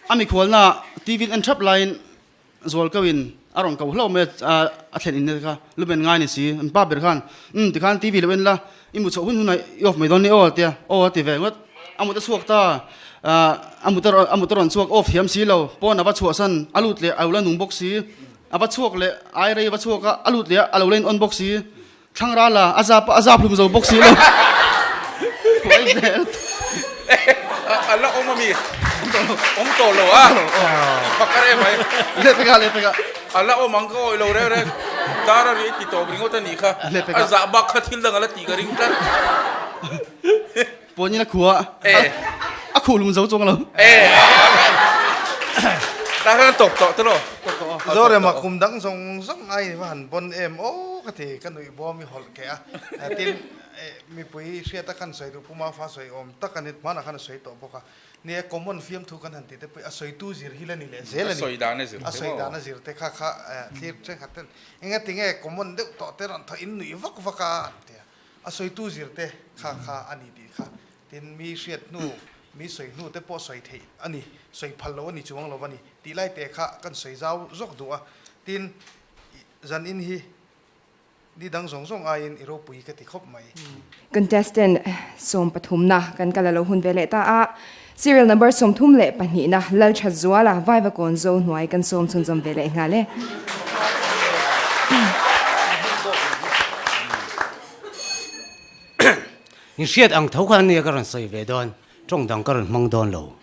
A mikhualna TV in en thap laiin Zual ko in a rawn ko hlauh mai a, a thlen in kha lumen ngai ni si. An pa ber khan, Umm tikhan TV lo en la, i mu chhoh hun hunah i off mai dawn ni aw tia, aw a ti ve ngawt. A mut a chhuak ta, a mut a mut a rawn chhuak off thiam si lo, pawn a va chhuahsan, a lut leh a lo la nung bawk si, a va chhuak leh ai rei a va chhuak a, a lut leh a, a lo la in on bawk si. Thlang ral a, a zap a zap hlum zo bawk si lo. Huai vel. A la awm ami? Awm tawh lo a. I phakar em ai. Leh pek a, leh pek a. A la awm ang ka awih lo reng reng. Dar a ri ti tawp ringawt a nih kha. A zah bak kha thil dang a la tih ka ring tlat. Puan in a khuh a, a khuh lum zo chuang lo. Tah khan a tawp tawh tawh lo. Zorema kum dang zawng zawng ai va han bon em aw ka ti ka nuih bawm i hawlh keh a tin mipui hriata khan sawi duh puma fa sawi awm tak a ni hmanah khan a sawi tawh bawk a nia common fiamthu kan han tih te pawh a sawitu zir hi la ni leh zel a ni a sawi dan a zir a sawi dan a zir te kha kha thlir thenkhat ten engati nge common deuh tawh te rawn thawh in nuih vak vak a an ti a. A sawitu zirte kha kha a ni tih kha. Tin, mi hriat hnu, mi sawi hnu te pawh sawi theih a ni, sawi phal lo a ni chuang lo a ni tih lai te kha kan sawi zau zawk duh a. Tin, zan in hi ni dang zawng zawng aiin i ropui ka ti khawp mai. Contestant 13na kan kal a lo hun ve leh ta a, serial number 32na Lalthazuala Vaivakawn Zo hnuai kan sawm chhunzawm ve leh nghal e. In hriat ang tho khan nia ka rawn sawi ve dawn, tawng dang ka rawn hmang dawn lo.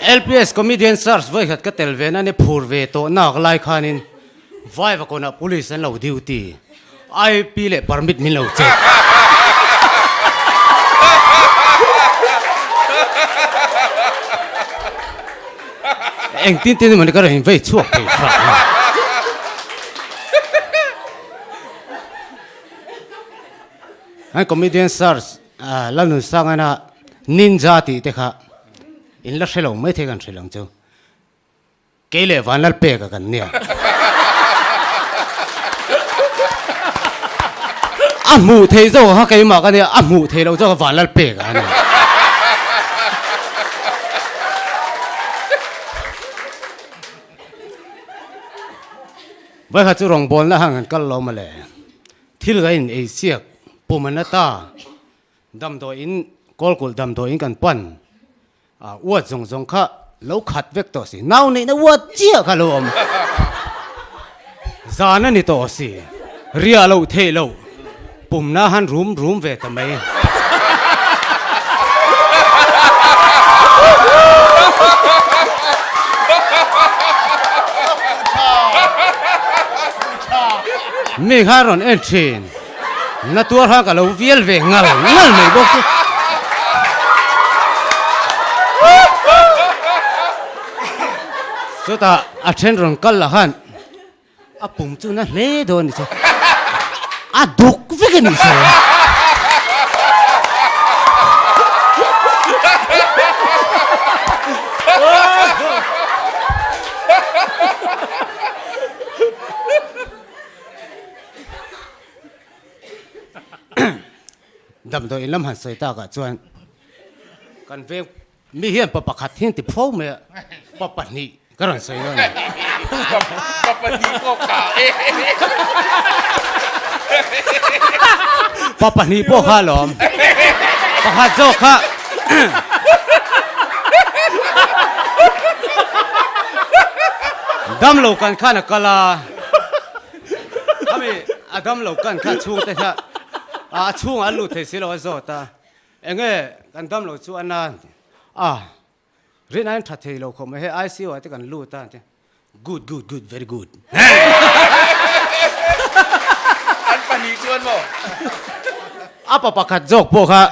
LPS Comedian Search vawikhat ka tel ve na ni phur ve tawh nak lai khanin Vaivakawnah Police an lo duty. IP leh permit min lo check. Engtin tin emaw ni ka rawn invei chhuak thei hram a. An comedian search Lalnunsangana ninja tih te kha in la hre lo maithei kan hre lang chu. Kei leh Vanlalpeka kan nia. A hmuh theih zawk kha keimah ka nia, a hmuh theih loh zawk kha Vanlalpeka a ni. Vawikhat chu rawngbawlna han kan kal lo mawle. Thil ka in ei siak pum an la ta. Damdawiin, kawlkulh damdawiin kan pan. A uat zawng zawng kha lo khat vek tawh si. Nau neihna uat chiah kha lo awm. Zan a ni tawh si. Riah loh theih loh. Pumna han rum rum ve ta mai. Mi kha rawn en thin. Na tuar khan ka lo vial ve ngal ngal mai bawk chu. Chutah a then rawn kal lah khan a pum chu na hle dawn a ni che. A duk vek a ni che. Damdawi in lam han sawi takah chuan kan veng mi hian pa pakhat hi an ti pho mai a, pa pahnih ka rawn sawi dawn a ni. Pa pahnih pawh ka e. Pa pahnih pawh kha alawm. Pakhat zawk kha damlo kan khan a kal a. Khami a damlo kan kha chhungte kha a chhungah an lut thei si lo a zawt a, enge kan damlo chu a na a, rin aiin tha thei lo khawp mai hei ICU ah te kan lut a an ti good good good very good. An pahnih chuan maw? A pa pakhat zawk pawh kha.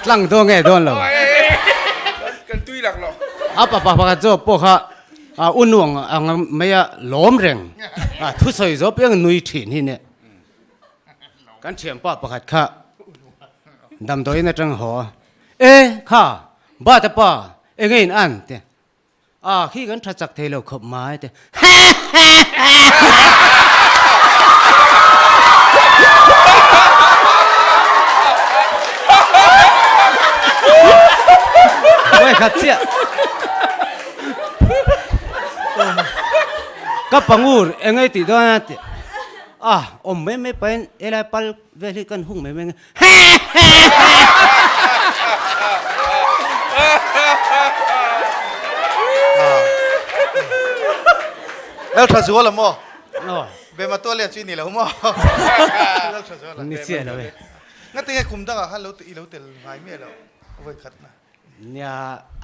Tlang dawn nge dawn lo. Kan tui lak lo. A pa pakhat zawk pawh kha u nuang ang mai a lawm reng. A thusawi zawk piang nui thin hi nia. Kan thianpa pakhat kha damdawiin atang haw a, E kha, Bata pa, enge in an te. A khi kan tha chak thei lo khawp mai te. Oi khat chiah. Ka pangur engei tih dawn a ti. A awm mai mai pahin helai pal vel hi kan hung mai mai nge. Lal tha zual a maw? Bema tual lian chu i ni lo maw? Lal tha zual a. Ni chiah lo e. Nga tinge kum dangah khan lo i lo tel ngai miah lo vawi khat na. Nia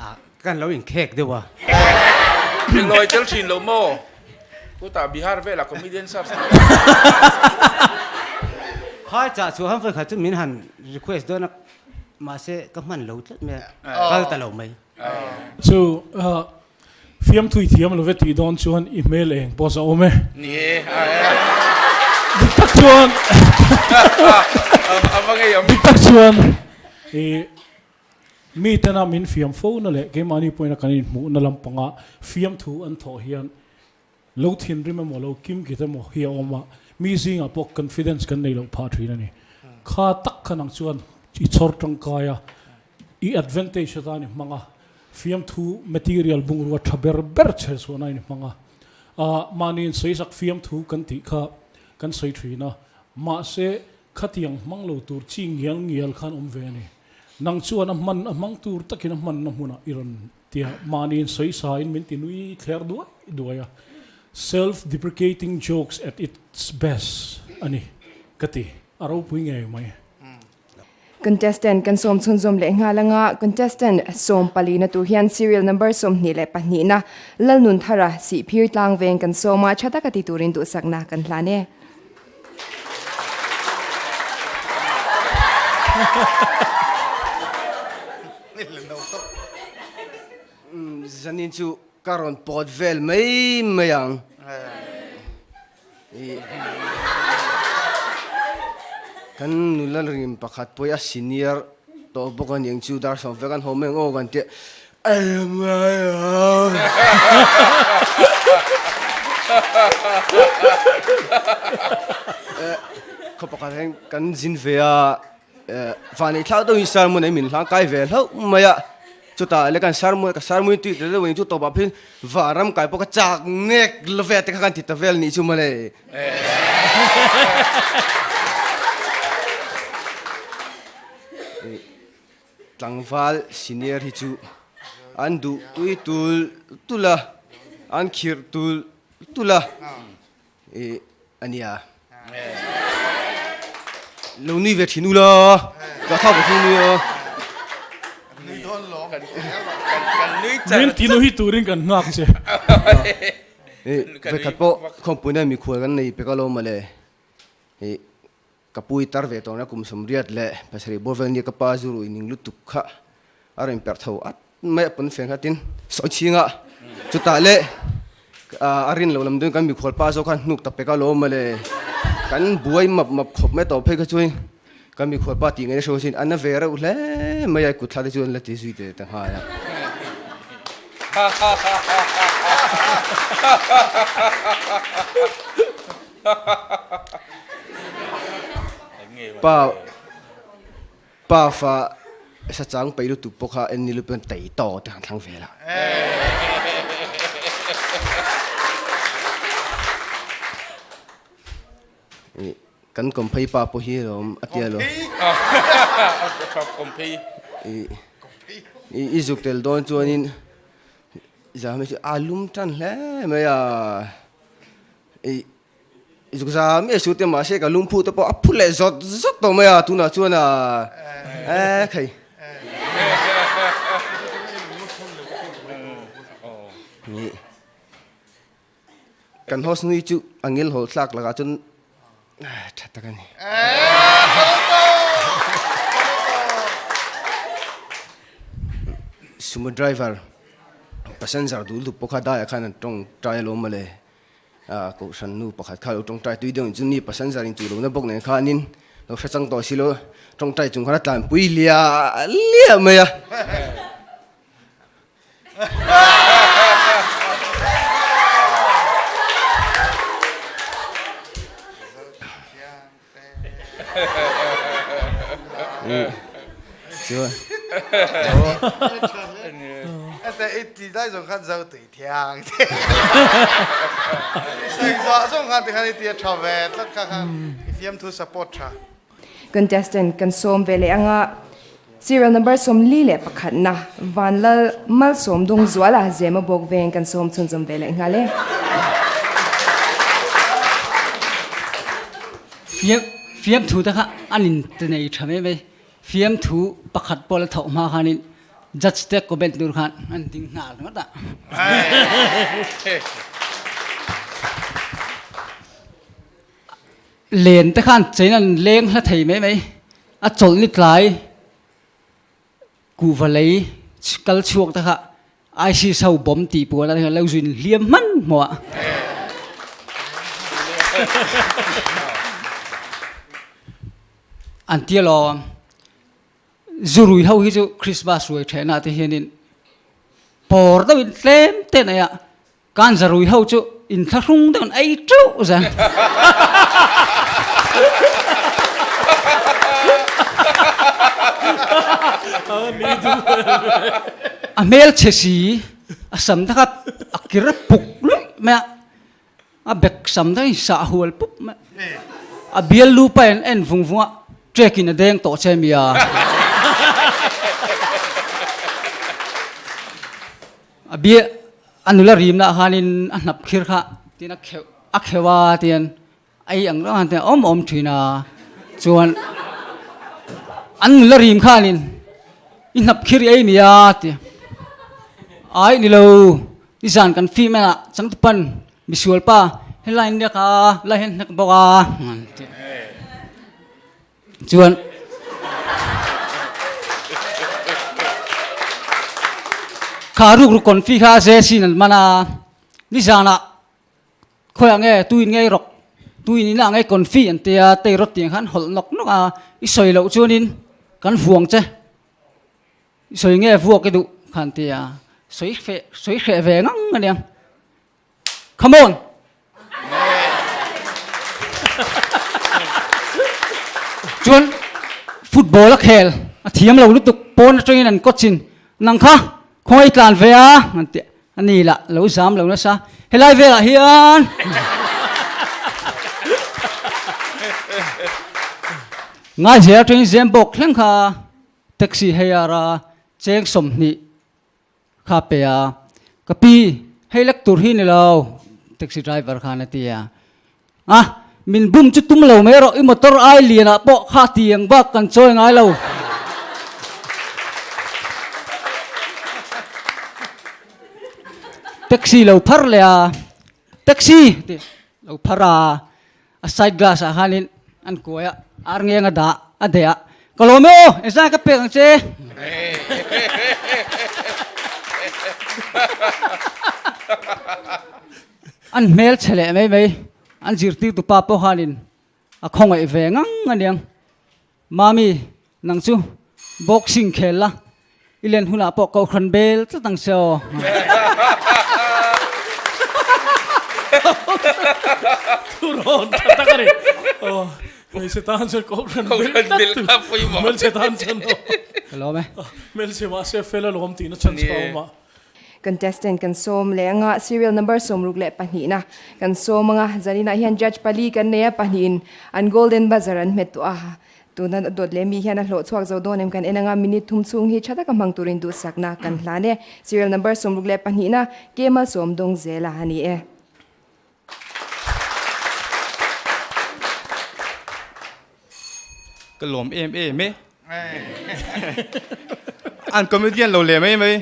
a kan lo inkhek deuh a. Englawi tel thin lo maw? Kutah Bihar velah comedian search tih. Phai chah chhuah han vawi khat chu min han request dawn a mahse ka hman lo tlat mai a, kal ta lo mai. Chu fiamthui thiam lo ve tih dawn chuan i hmel eng pawh za awm e. Ni e. Dik tak chuan A va ngei awm. Dik tak chuan i Mi tena min fiam fo na leh keimahni pawhin a kan inhmuhna lampanga fiamthu an thawh hian lo thinrim emaw lo kimkit emaw hi a awm a, mi zingah pawh confidence kan nei loh phah thin a ni. Kha tak khan ang chuan i chhawr tangkai a, i advantage atan i hmang a, fiamthu material bungrua tha ber ber chher chhuahna in i hmang a, mahni insawisak fiamthu kan tih kha kan sawi thin a, mahse Khatiang hmang lo tur chi ngial ngial khan awm ve a ni. Nang chuan a hman a hmang tur takin a hmanna hmunah i rawn ti a, mahniin sawi sain min ti nui thler duai duai a. Self deprecating jokes at its best a ni ka ti. A ropui ngei mai. Contestant kan sawm chhunzawm leh nghal anga contestant 14 na tur hian serial number 22 na Lalnunthara Sihphir Tlangveng kan sawm a, tha taka ti turin duhsakna kan hlan e. Zanin chu ka rawn pawt vel mai mai ang. Kan nula rim pakhat pawh hi a senior tawh bawk a niang chu dar sawm vek an haw mai ang aw kan tia. Khaw pakhat hian kan zin ve a, vanei thlak deuhin sermon ei min hlang kai ve hlauh mai a, chutah le kan sermon ka sermon tui ta deuh ang chu tawpah phei vanram kai pawh ka chak nek la ve te kha kan ti ta vel nih chu mawle. Tlangval senior hi chu an duh tui tul tul a, an khirh tul tul a i a nia. Lo nui ve thin u la, ka thau ka thung nui a. Min ti nu hi turin kan nghak che. Vekhat pawh khawmpui nen mikhual kan nei pek alawm mawle. Ka pui tar ve tawhna kum 37 bawr vel nia ka pa zu rui ning lutuk kha a rawn perh tho at mai a pawn fen kha tin sawi chhing a chutah leh a rin loh lam deuhin kan mikhual pa zawk khan hnuk ta pek a lawm mawle kan buai map map khawp mai tawh phei kha chuan kan mikhual pa tih ngaihna hre sin a na ve reuh hle mai a kut thla te chu an la ti zui te ta nghal a. Pa pa fa sa chang pei lutuk pawh kha en ni lutuk tei taw te han thlang ve la. Kan kawmphei pa pawh hi alawm a tia lo. Kawmphei. I zuk tel dawn chuanin zam hi chu a lum tan hle mai a. I zuk zam e su te mahse ka lungphu te pawh a phu leh zawt zawt tawh mai a tunah chuan a e khai. Kan host nui chu a ngil hawl thlak lakah chuan tha tak a ni. Sumo driver passenger duh lutuk pawh kha daiah khan an tawngtai alawm mawle. Kohhran nu pakhat kha lo tawngtai tui deuh in chu mi passenger in chuh lohna bawk nen khanin lo hre chang tawh si lo tawngtai chung khan a tlanpui liah liah mai a. Chuan I ti dai zawng khan zo tui thiang te. I zawh zawng khan tikhan i ti a tha ve tlat kha khan i fiamthu support tha. Contestant kan sawm ve leh anga Serial number 41 na Vanlal Malsawmdung Zuala Zema bawk veng kan sawm chhunzawm ve leh nghal e. Fiam fiamthu te kha an in ti nei tha mai mai. Fiamthu pakhat pawh la thawh hma khanin judge te comment tur khan an ding nghal ringawt a. Len te khan chein an leng hla thei mai mai. A chawlh ni tlai kuhva lei kal chhuak te kha ISIS ho bomb tih puan a lo zin hliam hman hmuh a. An ti alawm. Zurui ho hi chu Christmas ruai thehna te hianin pawr deuhin tlem te nei a. Kan zarui ho chu inthlahrung deuh an ei teuh zel. A hmel chhe si, a sam te kha a kir a puk luih mai a, a bek sam te kha in sah hual pup mai a. A bial lu pa in en vung vung a, trek in a deng tawh che mi a. A bia a nula rimna ah khanin a hnap khir kha tin a kheuh a kheuh a tian ei ang reuh han tian awm awm thin a chuan an nula rim khanin i hnap khir i ei mi a ti ai ni lo nizan kan film ah changtupan misual pa helai in nek a lai hian hnek bawk a ti. Chuan kha ruk ruk confi kha ze sin an man a, nizanah khawiah nge tuin ngei rawk tuin inah ngei confi an tia tei rawt tiang khan hawlh nawk nawk a, i sawi loh chuanin kan vuang che. I sawi nge vuak i duh khan tia sawi feh sawi hreh ve ngang aniang. Come on! Chuan football a khel a thiam lo lutuk pawn atangin an coach in nang kha khawngaih tlan ve a an ti a ni lah lo zam lo nasa helai velah hian Ngaizel atangin Zembawk thleng kha taxi hire a cheng 20 Kha pe a, ka pi, hei lek tur hi ni lo, taxi driver khan a ti a. A, min bum chu tum lo mai rawh, i motor ai lianah pawh kha tiang bak kan chawi ngai lo. Taxi lo phar leh a, taxi ti lo phar a, a side glass ah khanin an kuai a, ar ngeng a dah a deh a, ka lawm e aw, engzah ka pek ang che. An hmel chhe leh mai mai, an zirtirtu pa pawh khanin a khawngaih ve ngang aniang, Mami, nang chu boxing khel la, i len hunah pawh kohhran bel tlat ang che aw. Thurawn tha tak a ni. Aw, hmeichhe tan chuan Kohhran bel tlat tur. Hmelchhe tan chuan aw. Ka lawm e. Hmelchhe mahse fel alawm tihna chhan chu a awm a. Contestant kan sawm leh anga serial number 62na kan sawm anga zaninah hian judge pali kan nei a pahnihin an golden buzzer an hmet tawh a tuna dawt leh mi hian a hlawh chhuak zo dawn em kan en anga minute thum chhung hi tha taka hmang turin duhsakna kan hlan e serial number 62na Kemal Sawmdawng zela a ni e. Ka lawm em em e. An comedian lo leh mai mai.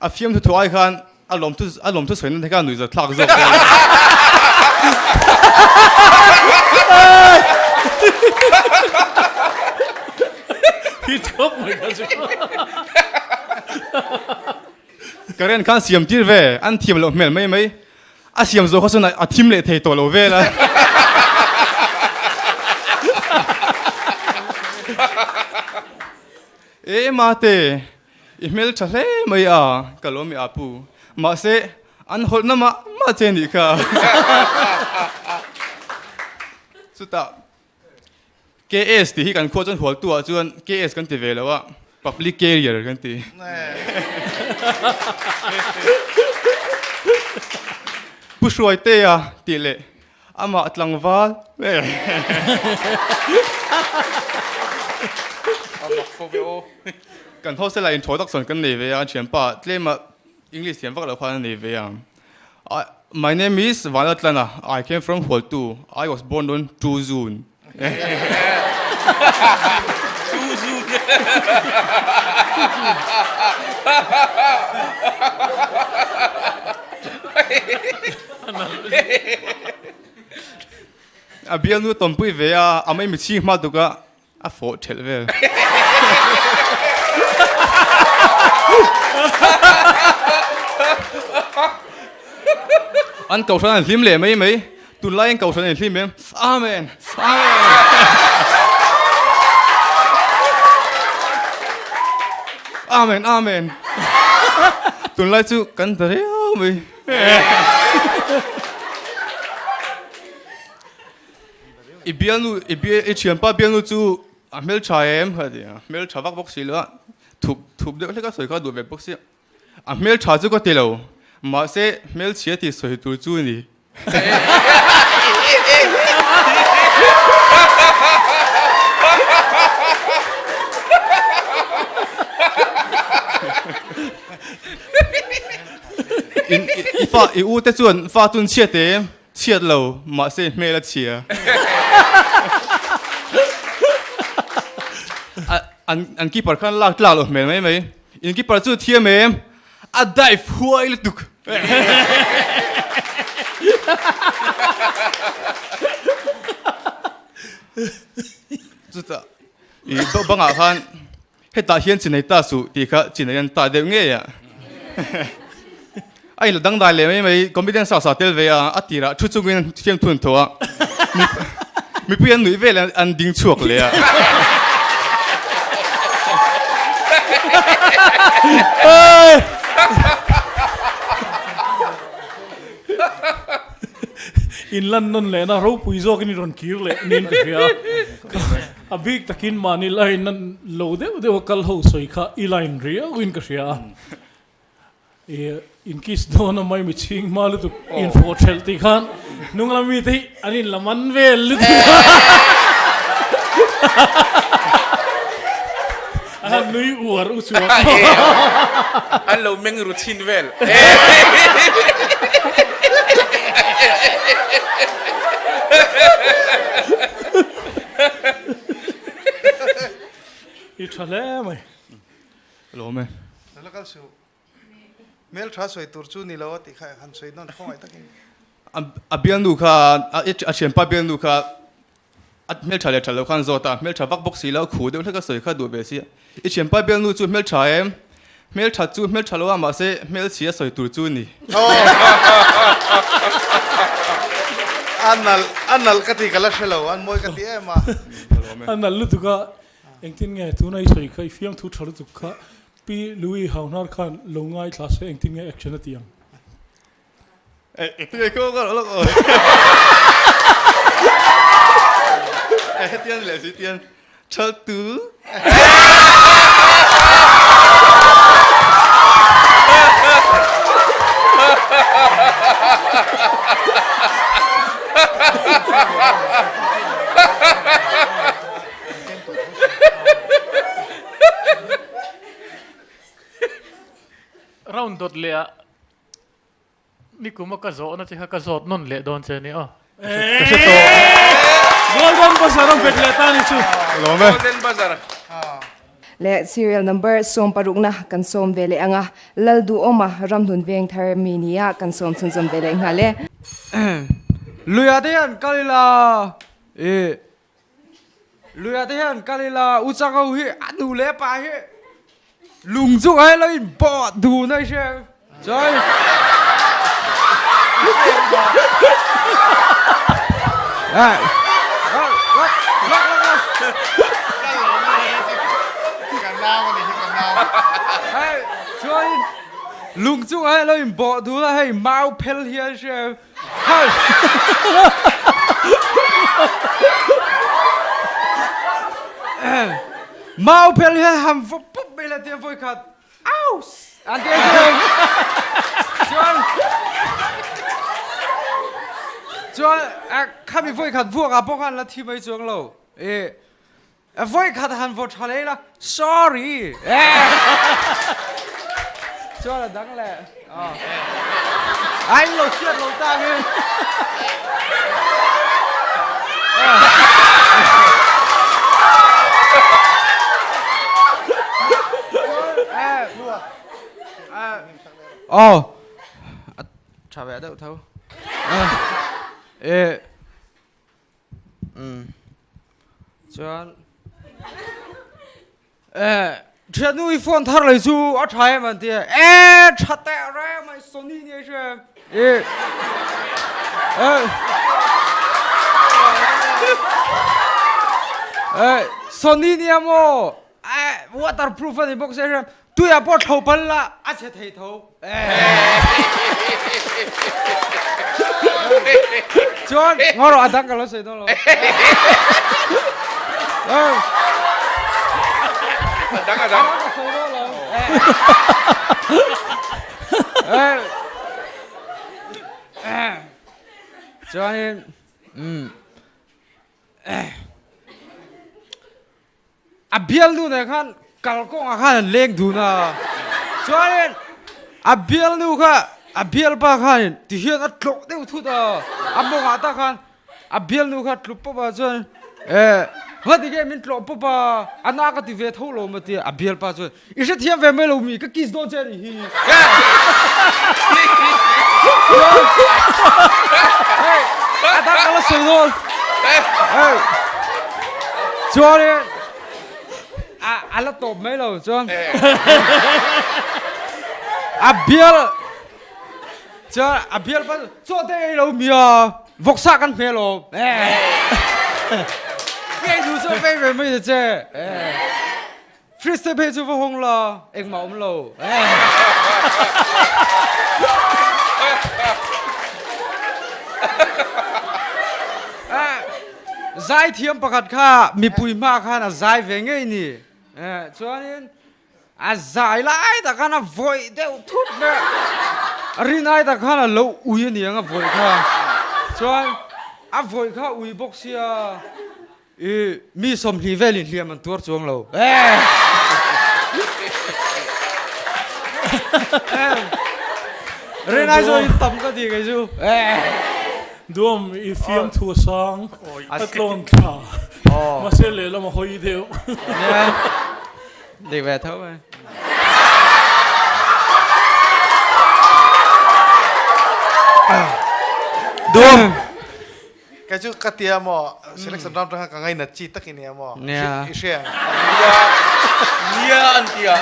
A fiam thu thu ai khan a lawm thu a lawm thu sawi nan te kha nuih zawt thlak zawk vel. Hi thawp mai kha chu. Current khan siam tir ve an thiam loh hmel mai mai. A siam zawh kha chuan a thim leh thei tawh lo vel a. E mate, i hmel tha hle mai a, ka lawm i apu. Mahse, an hawlhna mah mah che nih kha. Chutah KS tih hi kan khua chuan hualtu ah chuan KS kan ti ve lo a, public carrier kan ti. Pu Hruaitea tih leh amah tlangval Kan hostel ah introduction kan nei ve a, an thianpa tlema English thiam vak loh khan a nei ve a. My name is Vanlatlana, I came from Hualtu, I was born on 2 June. 2 June. A bialnu tawmpui ve a, a mai michhing hma tuk a, A fawh thelh vel. An kohhran an hlim leh mai mai. Tunlai an kohhran an hlim em? Amen! Amen! Amen! Amen! Tunlai chu kan ta riau mai. I bialnu, i bial, i thianpa bialnu chu a hmeltha em? Ka ti a, hmeltha vak bawk si lo a, thup thup deuh hlek a sawi kha a duh ve bawk sia. A hmeltha chu ka ti lo, mahse hmelchhia tih sawi tur chu a ni. In, i fa, i u te chuan fa chu an chhiat em? Chhiat lo, mahse hmel a chhia. An an keeper khan lak tlak loh hmel mai mai. In keeper chu thiam em? A dive huai lutuk. Chutah i bangah khan Hetah hian chinei ta suh tih kha chinei an ta deuh ngei a. A inla dangdai leh mai mai, comedian sa sa tel ve a, a tirah thu chungin fiamthu an thaw a, mipui an nuih vel an ding chhuak leh a. Inlan nawn lehna ropui zawkin i rawn kir leh niin ka hria. A bik takin mahni line a lo deuh deuh a kal ho sawi kha i line riau in ka hria a. I in kiss dawn a mai mi chhing hma lutuk in fawh thelh tih khan hnung lam mite hi an in la man vel lutuk a. An han nui uar u chuang. An lo meng ru chhin vel. I tha hle mai. Lawm e. Nula kal suh. Hmel tha sawi tur chu ni lo a tih kha han sawi nawn khawngaih takin. A bialnu kha a thianpa bialnu kha a hmel tha leh tha lo khan zawt a, hmel tha vak bawk si lo, khu deuh hlek a sawi kha duh ve si. I thianpa bialnu chu hmel tha em? Hmel tha chu hmel tha lo a mahse hmel chhia sawi tur chu ni. A nalh a nalh ka ti ka la hre lo an mawi ka ti em a. A nalh lutuk a, engtin nge tuna i sawi kha i fiamthu tha lutuk kha Pi Louis Hauhnar khan lo ngaithla se engtin nge action a ti ang? Hetian leh si tian thal tu. Round dawt leh ah Nikum a ka zawhna che kha ka zawt nawn leh dawn che ni aw. Ka hre tawh. Golden buzzer a bet leh ta ni chu. Lawm e. Golden buzzer. Leh serial number sawmparukna kan sawm ve leh ang a, Lalduhawma Ramhlun veng thar mi nia kan sawm chhunzawm ve leh nghal e. Luia te hian kal ila i Luia te hian kal ila u chang ho hi a nu leh a pa hi lung chu ai lo in pawh dun a hria chuan chuan lung chu ai lo in bawh dun a hei mau phel hian hria Mau phel hi ham vawp pup mai la tia vawi khat aus an ti chuan chuan khami vawi khat vuak ah pawh khan la thi mai chuang lo e vawi khat han vaw tha leh la sorry chuan a dang leh ai lo hriat lo ta nge Oh, tha ve deuh tho. E Umm chuan eh thiannu i phone thar lei chu a tha em an ti a eh tha teh reng mai Sony nia hria em eh eh eh Sony nia maw eh waterproof a ni bawk sia hria em tuiah pawh thlo pal la a chhe thei tho Chuan ngaw rawh a dang ka lo sawi dawn lo. A dang a dang. Ka sawi dawn lo. Chuanin A bialnu nen khan kalkawngah khan an leng dun a, chuanin a bialnu kha a bialpa khanin tihian a tlawh deuh thut a, a mawngah tak khan a bialnu kha tlu pawp a chuan eh ngati nge min tlawh pawp a, a na ka ti ve tho lo maw tia a bialpa chuan i hrethiam ve mai lo mi ka kiss dawn che a nih hi. Hei a dang ka la sawi dawn hei chuanin a a la tawp mai lo chuan a bial chuan a bial pa chaw te ei lo mi a vawksa kan hmel awm ngei duh chu vei ve mai ta che. Fridge te phei chu va hawng la, engmah awm lo. Zaithiam pakhat kha mipui hma khan a zai ve ngei ni. Chuanin a zai lai tak khan a vawih deuh thut mai a, rinai tak khan a lo ui a niang a vawih kha. Chuan a vawih kha a ui bawk sia. I mi sawmhnih velin hliam an tuar chuang lo. Rinai chu in tam ka ti kei chu. Duam i fiam thu a sang, a tlawn thla, mahse lehlam a hawi deuh. Dik ve tho mai. Duam. Kei chu ka tia maw selection round atanga ka ngainat chi tak i nia maw Nia. i hria ang. Nia nia an tia.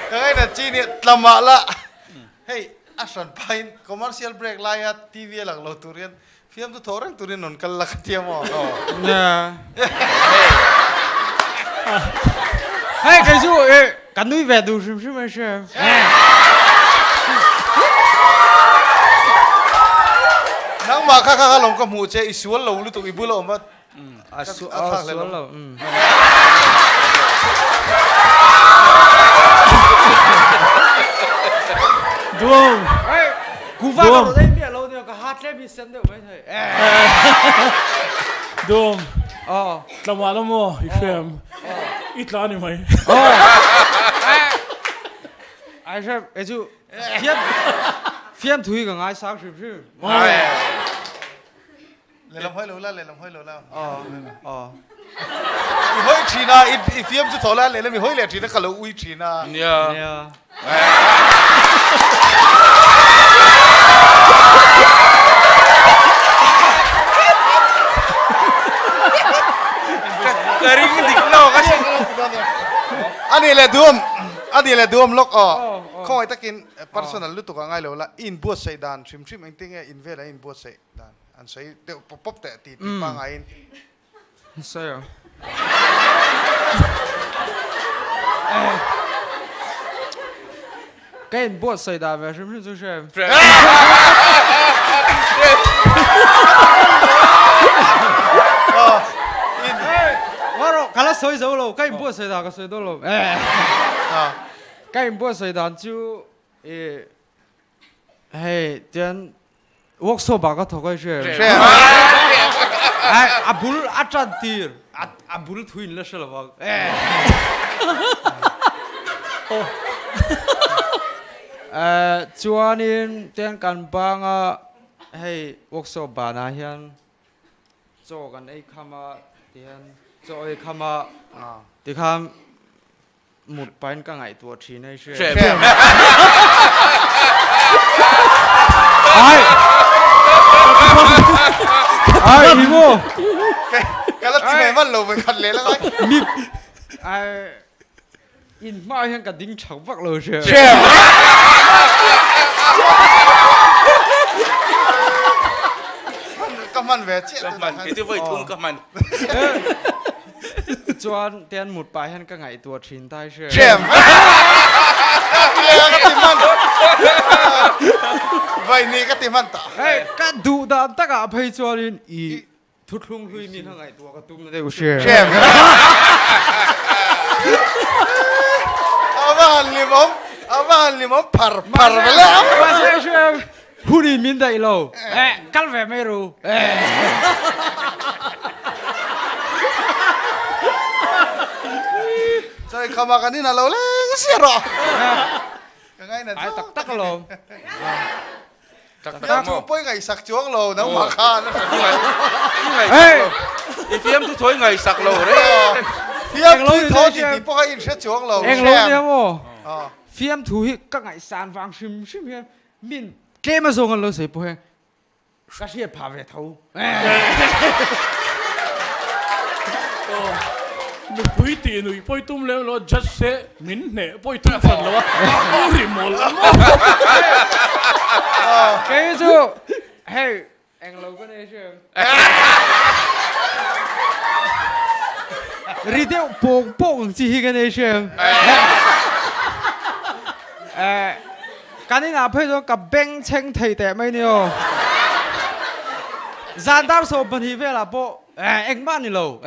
Ka ngainat chi nia tlamah lah hei a hran pahin commercial break laia TV a lang lo tur hian fiamtu thawh reng turin rawn kal la ka tia maw. Nia. Hei kei chu ka nui ve duh hrim hrim a hria. Nangmah kha kha kha lawm ka hmuh che i sual lo lutuk i bula awm a A sual lo. Duam. Kuva ka rawn ei miah lo nia ka ha tlem hi sen deuh mai thei. Duam. Tlamah la maw i hriam. I tla ni mai. Ai hriam e chu fiam fiam thui ka ngai sang hrim hrim. Lehlam hawi lo la, lehlam hawi lo la. Aw, aw. I hawi thin a, i fiam chu thaw la, lehlam i hawi leh thin a, ka lo ui thin a. Nia. Nia. Ka ring dik lo ka hre. Ani leh duam, ani leh duam lawk aw. Khawngaih takin personal lutuk ah ngai lo la, i inbuatsaih dan hrim hrim engtin nge in velah i inbuatsaih dan an sawi deuh pawp pawp teh ti tih pangaiin. Sawi ang. Ka inbuatsaih dan ve hrim hrim chu hre em? Ngarawh ka la sawi zo lo, ka inbuatsaih dan ka sawi dawn lo. Ka inbuatsaih dan chu i hei tian Workshop ah ka thawk a i hria em? Hria. Ai a bul a tan tir a bul thu in la hre lo vang. Chuanin tian kan banga hei workshop banah hian chaw kan ei kham a tihian chaw ei kham a tikhan Mut pain ka ngaihtuah thin hei hria. Hria. Ai. Ai ni mo. Ka la ti mai man lo mai khat le la ngai. Mi ai in hma hian ka ding thak vak lo hria. Hria. Ka hman ve chiah. Ka hman. Kei chu voi thum ka hman. Chuan te an mut pah hian ka ngaihtuah thin ta i hria. Hrem! Ka ti hman. Vaini ka ti hman ta. Hei, ka duh dan takah phei chuanin i thuthlung hlui mi kha ngaihtuah ka tum na deuh hria. Hrem! A va han limawm, a va han limawm phar phar vela. Mahse hrem, hun in min daih lo. Eh, kal ve mai ru. Chawi khama kan in a lo leng sia rawh. Ka ngai na Ai tak tak alawm. Tak tak maw? Pawi ngaihsak chuang lo nangmah khan. Hey! I fiam thu thawi ngaihsak lo re. Fiam thu thaw ti ti pawh kha in hre chuang lo. Englo nia maw? Fiam thu hi ka ngaihsan vang hrim hrim hian min tlem a zawng an lo sawi pawh hian Ka hriat phah ve tho. Nupui tih nuih pawi tum lem lo a, judge te min hneh pawi tum hran lo a, u ri mawl a maw. Kei chu hei englo ka nei hria em. Ri deuh pawng pawng ang chi hi ka nei hria em. Kan inah phei chuan ka beng chheng thei teh mai ni aw. Zan dar 12 velah pawh engmah ni lo.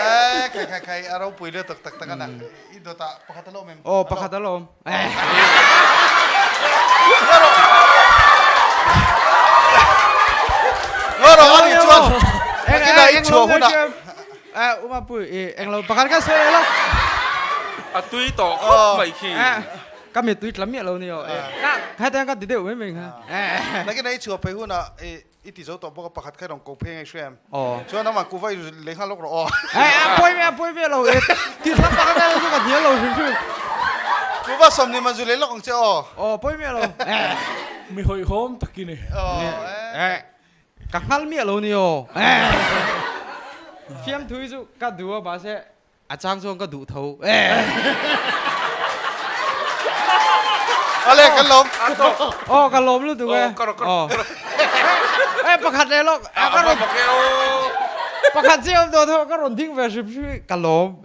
Eh, khai khai khai, a ropui lutuk tak tak a na. I dawtah pakhat a la awm em? Aw, pakhat a la awm. Ngarawh a nih chuan inah i chhuah hunah. Eh, Uma pui, i englo pakhat kha sawi elo. A tui tawh khawp mai khi. Ka mi tui tla miah lo ni aw. Ka hetiang ka ti deuh mai mai kha. Nakin ei chhuah phei hunah i i ti zo tawh bawk a pakhat kha i rawn ko phei nge hria em? Aw. Chuan amah kuva i lei nghal lawk rawh aw. Eh, a pawi miah a pawi miah lo. Ti thla pakhat elo chu ka hnial lo hrim hrim. Kuva 20 man zu lei lawk ang che aw. Aw, pawi miah lo. Mi hawihhawm tak i ni. Aw. Ka hngal miah lo ni aw. Fiamthu hi chu ka duh a mahse a chang chuan ka duh tho. Ale kan lawm. Aw ka lawm lutuk e. Aw. Eh pakhat leh lawk. Ka rawn pakhat chiah awm tawh tho ka rawn ding ve hrim hrim hi ka lawm.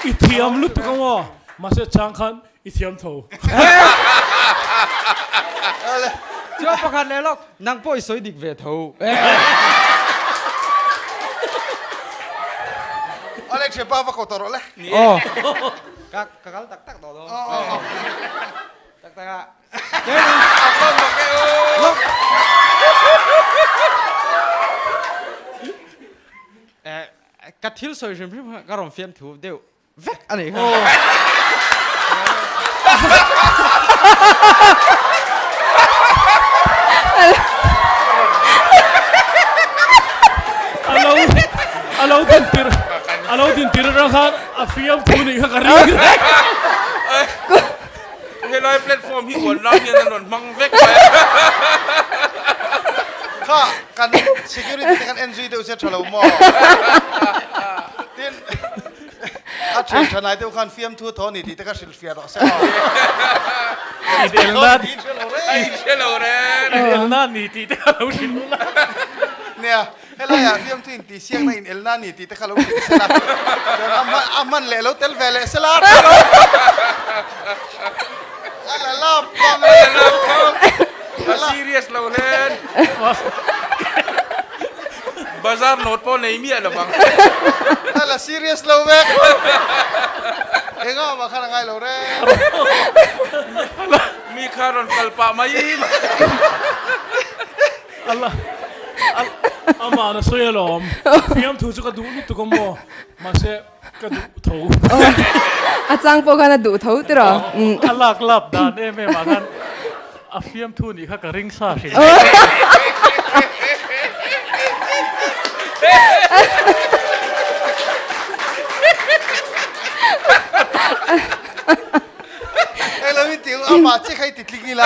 I thiam lutuk ang aw mahse chang khan I thiam tho. Chuan pakhat leh lawk, nang pawh i sawi dik ve tho. Awle thianpa va ko tawh rawh le. Aw. Ka ka kal tak tak tawh dawn. Tak tak a. Ka thil sawi hrim hrim kha ka rawn fiam thu deuh vek a nih kha. Alo alo din tir alo din tir atang khan a fiam thu nih kha ka ring reng. Helai platform hi uan lam hian an rawn hmang vek mai a. Kha kan security te khan en zui deuh se tha lo maw? Tin a thian tha nai deuh khan fiamthu thaw ni tih te kha hrilh fiah rawh se aw. Inelna Inhre lo reng. Inelna ni tih te kha lo hrilh ula. Nia. Helaiah fiamthu inti siakna in elna a ni tih te kha lo hrilh sela, chuan a hman a hman leh lo tel ve leh sela a tha lo. A la lap bang A la lap bang. A serious lo hlen. Bazar note pawh nei miah lo bang. A la serious lo vek. Engah mah khan a ngai lo reng. Mi kha rawn kal pah mai mai. Ala amah na sawi alawm. Fiamthu chu ka duh lutuk a maw? Mahse ka duh tho. A chang pawh khan a duh tho tiraw? A lak lap dan em em ah khan a fiamthu nih kha ka ring sa hrim. Eng lo in tih amah chiah kha i ti tling ila.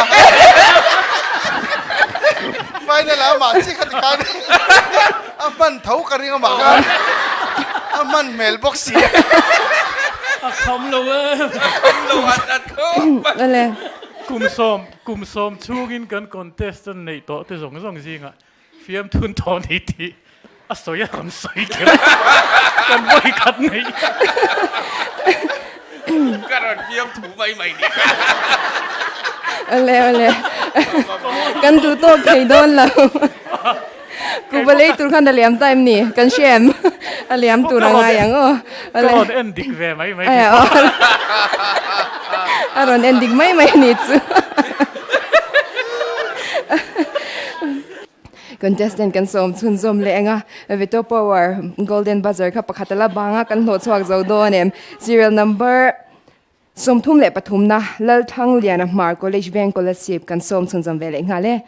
Final ah amah chiah kha ti khan a hman tho ka ring amah khan a hman hmel bawk si. A kham lo e. A kham lo at at khawp mai. Kum sawm chhungin kan contestant neih tawh te zawng zawng zingah Fiamthun thaw ni tih a sawi a rawn sawi kher a, kan vawi khat nei. Ka rawn fiamthu mai mai ni. Awle awle kan duh tawk thei dawn lo. Kuhva lei tur khan a liam ta em ni? Kan hria em? A liam tur a ngai ang aw. Ka rawn en dik ve mai mai. A rawn en dik mai mai a ni chu. Contestant kan sawm chhunzawm leh eng a, Veto Power Golden Buzzer kha pakhat a la bang a, kan hlawh chhuak zo dawn em? Serial number 33 na Lalthangliana Hmar College Veng Kolasib kan sawm chhunzawm ve leh nghal e.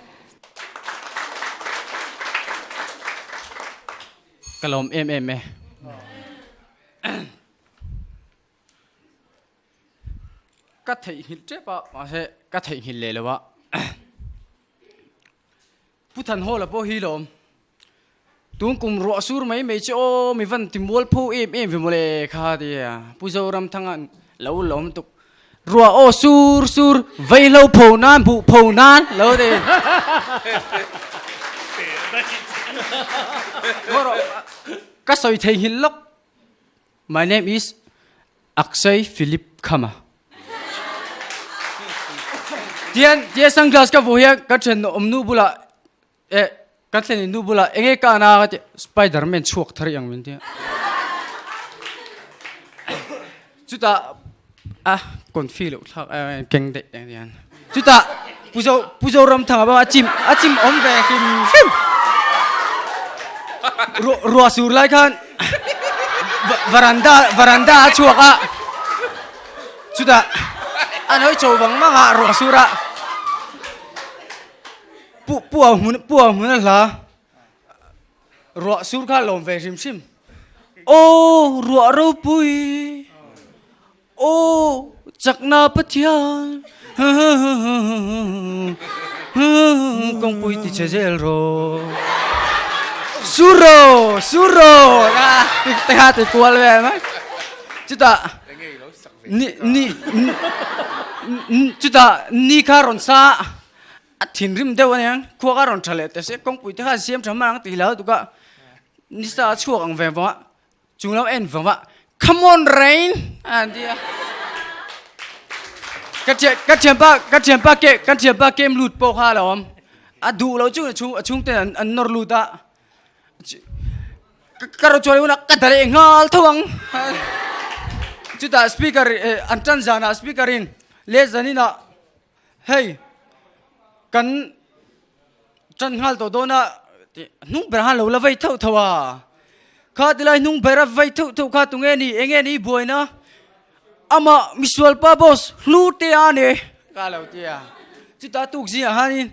Ka lawm em em e. Ka theihnghilh tep a, mahse ka theihnghilh leh lo a. Pu Thanhawla pawh hi lawm. Tun kum ruah sur mai mai chu aw mi van ti mual pho em em ve mawle kha tia Pu Zoramthanga'n lo lawm tuk. Ruah aw sur sur vaihlo pho nan buh pho nan lo ti. Ka sawi theihnghilh lawk. My name is Akshay Philip Khama. Tian tia sunglass ka vuh hian ka then awm nu bulah eh ka thlen in nu bulah enge ka ana ka ti Spiderman chhuak thar ang min tia. Chutah a confi loh thlak keng daih ang tian. Chutah Pu Zo Pu Zoramthanga bawk a chim a chim awm ve hrim hrim. Ruah ruah sur lai khan varanda varanda a chhuak a chutah a nawi cho vang vang a ruah sur a pu pu au hmun pu au hmun a hla ruah sur kha lawm ve hrim hrim aw ruah ropui Aw chakna Pathian kawngpui ti che zel rawh Suro Suro a te kha ti kual ve mai chutah ni ni chutah ni kha rawn sa a thinrim deuh aniang khua kha rawn tha leh ta se kawngpui te kha siam tha hman ang tih lo tuk a ni sa a chhuak ang ve vawng a Chung lo en vang a, Come on Rain! a han ti a. Ka thian ka thianpa ka thianpa ke kan thianpa kem lut pawh kha a lo awm. A duh lo chu a chhung a chhungte an an nawr lut a. Ka rawn chuan hunah ka dareh nghal tho ang. Chutah speaker an tan zanah speaker in leh zaninah hei kan tan nghal tawh dawn a hnung ber khan lo la vei theuh theuh a. Kha tilai hnung ber a vei theuh theuh kha tunge ni enge ni buaina amah misualpa boss hlu te a ni ka lo ti a. Chutah tukzingah khanin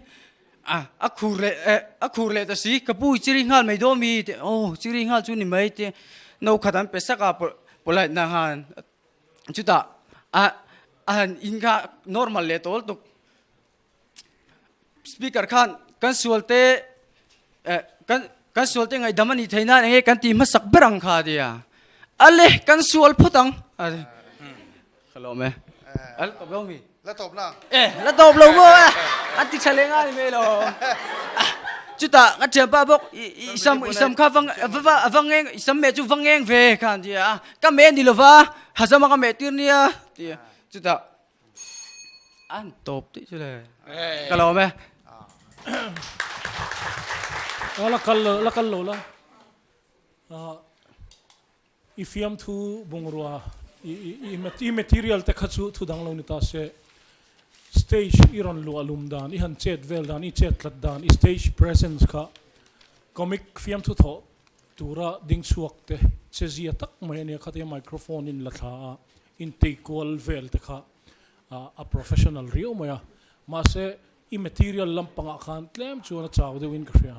A, a khur leh eh, a khur leh ta si, ka pu i chiri nghal mai dawn mi tih, aw chiri nghal chu ni mai tih no khat an pe sak a polite na khan chutah a a han in kha normal leh tawl tuk speaker khan kan sual te eh kan kan sual te ngaihdam a nih theih nan enge kan tih hmasak ber ang kha a ti a, ale kan sual phawt ang a ti. Ka lawm e. A la tawp lo mi? La tawp na. E, la tawp lo maw e. An ti tha leh ngai mai lo. Chutah ka thianpa bawk i sam i sam kha va va va ngeng i sam meh chu va ngeng ve kha an ti a. Ka meh ni lova hazama ka meh tir nia ti a. Chutah an tawp tih chu le. Ka lawm e. La kal lo la kal lo la. I fiamthu bungrua, i material te kha chu thu dang lo ni ta se, stage i rawn luah lum dan, i han chet vel dan, i chet tlat dan, i stage presence kha comic fiamthu thawh tura ding chhuak te che zia tak mai a nia, khatia microphone in la thla a, in tei kual vel te kha a professional riau mai a, mahse i material lampangah khan tlem chuan a chau deuhin ka hria.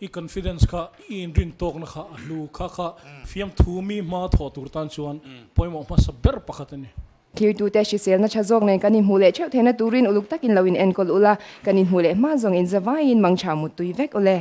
I confidence kha i inrin tawkna kha a hlu kha kha fiamthu mi hma thawh tur tan chuan pawimawh hmasa ber pakhat a ni. Thirtute hriselna tha zawk nen kan inhmuh leh theuh theihna turin uluk takin lo inenkawl ula, kan inhmuh leh hma zawng inzavaiin mangtha muttui vek ule.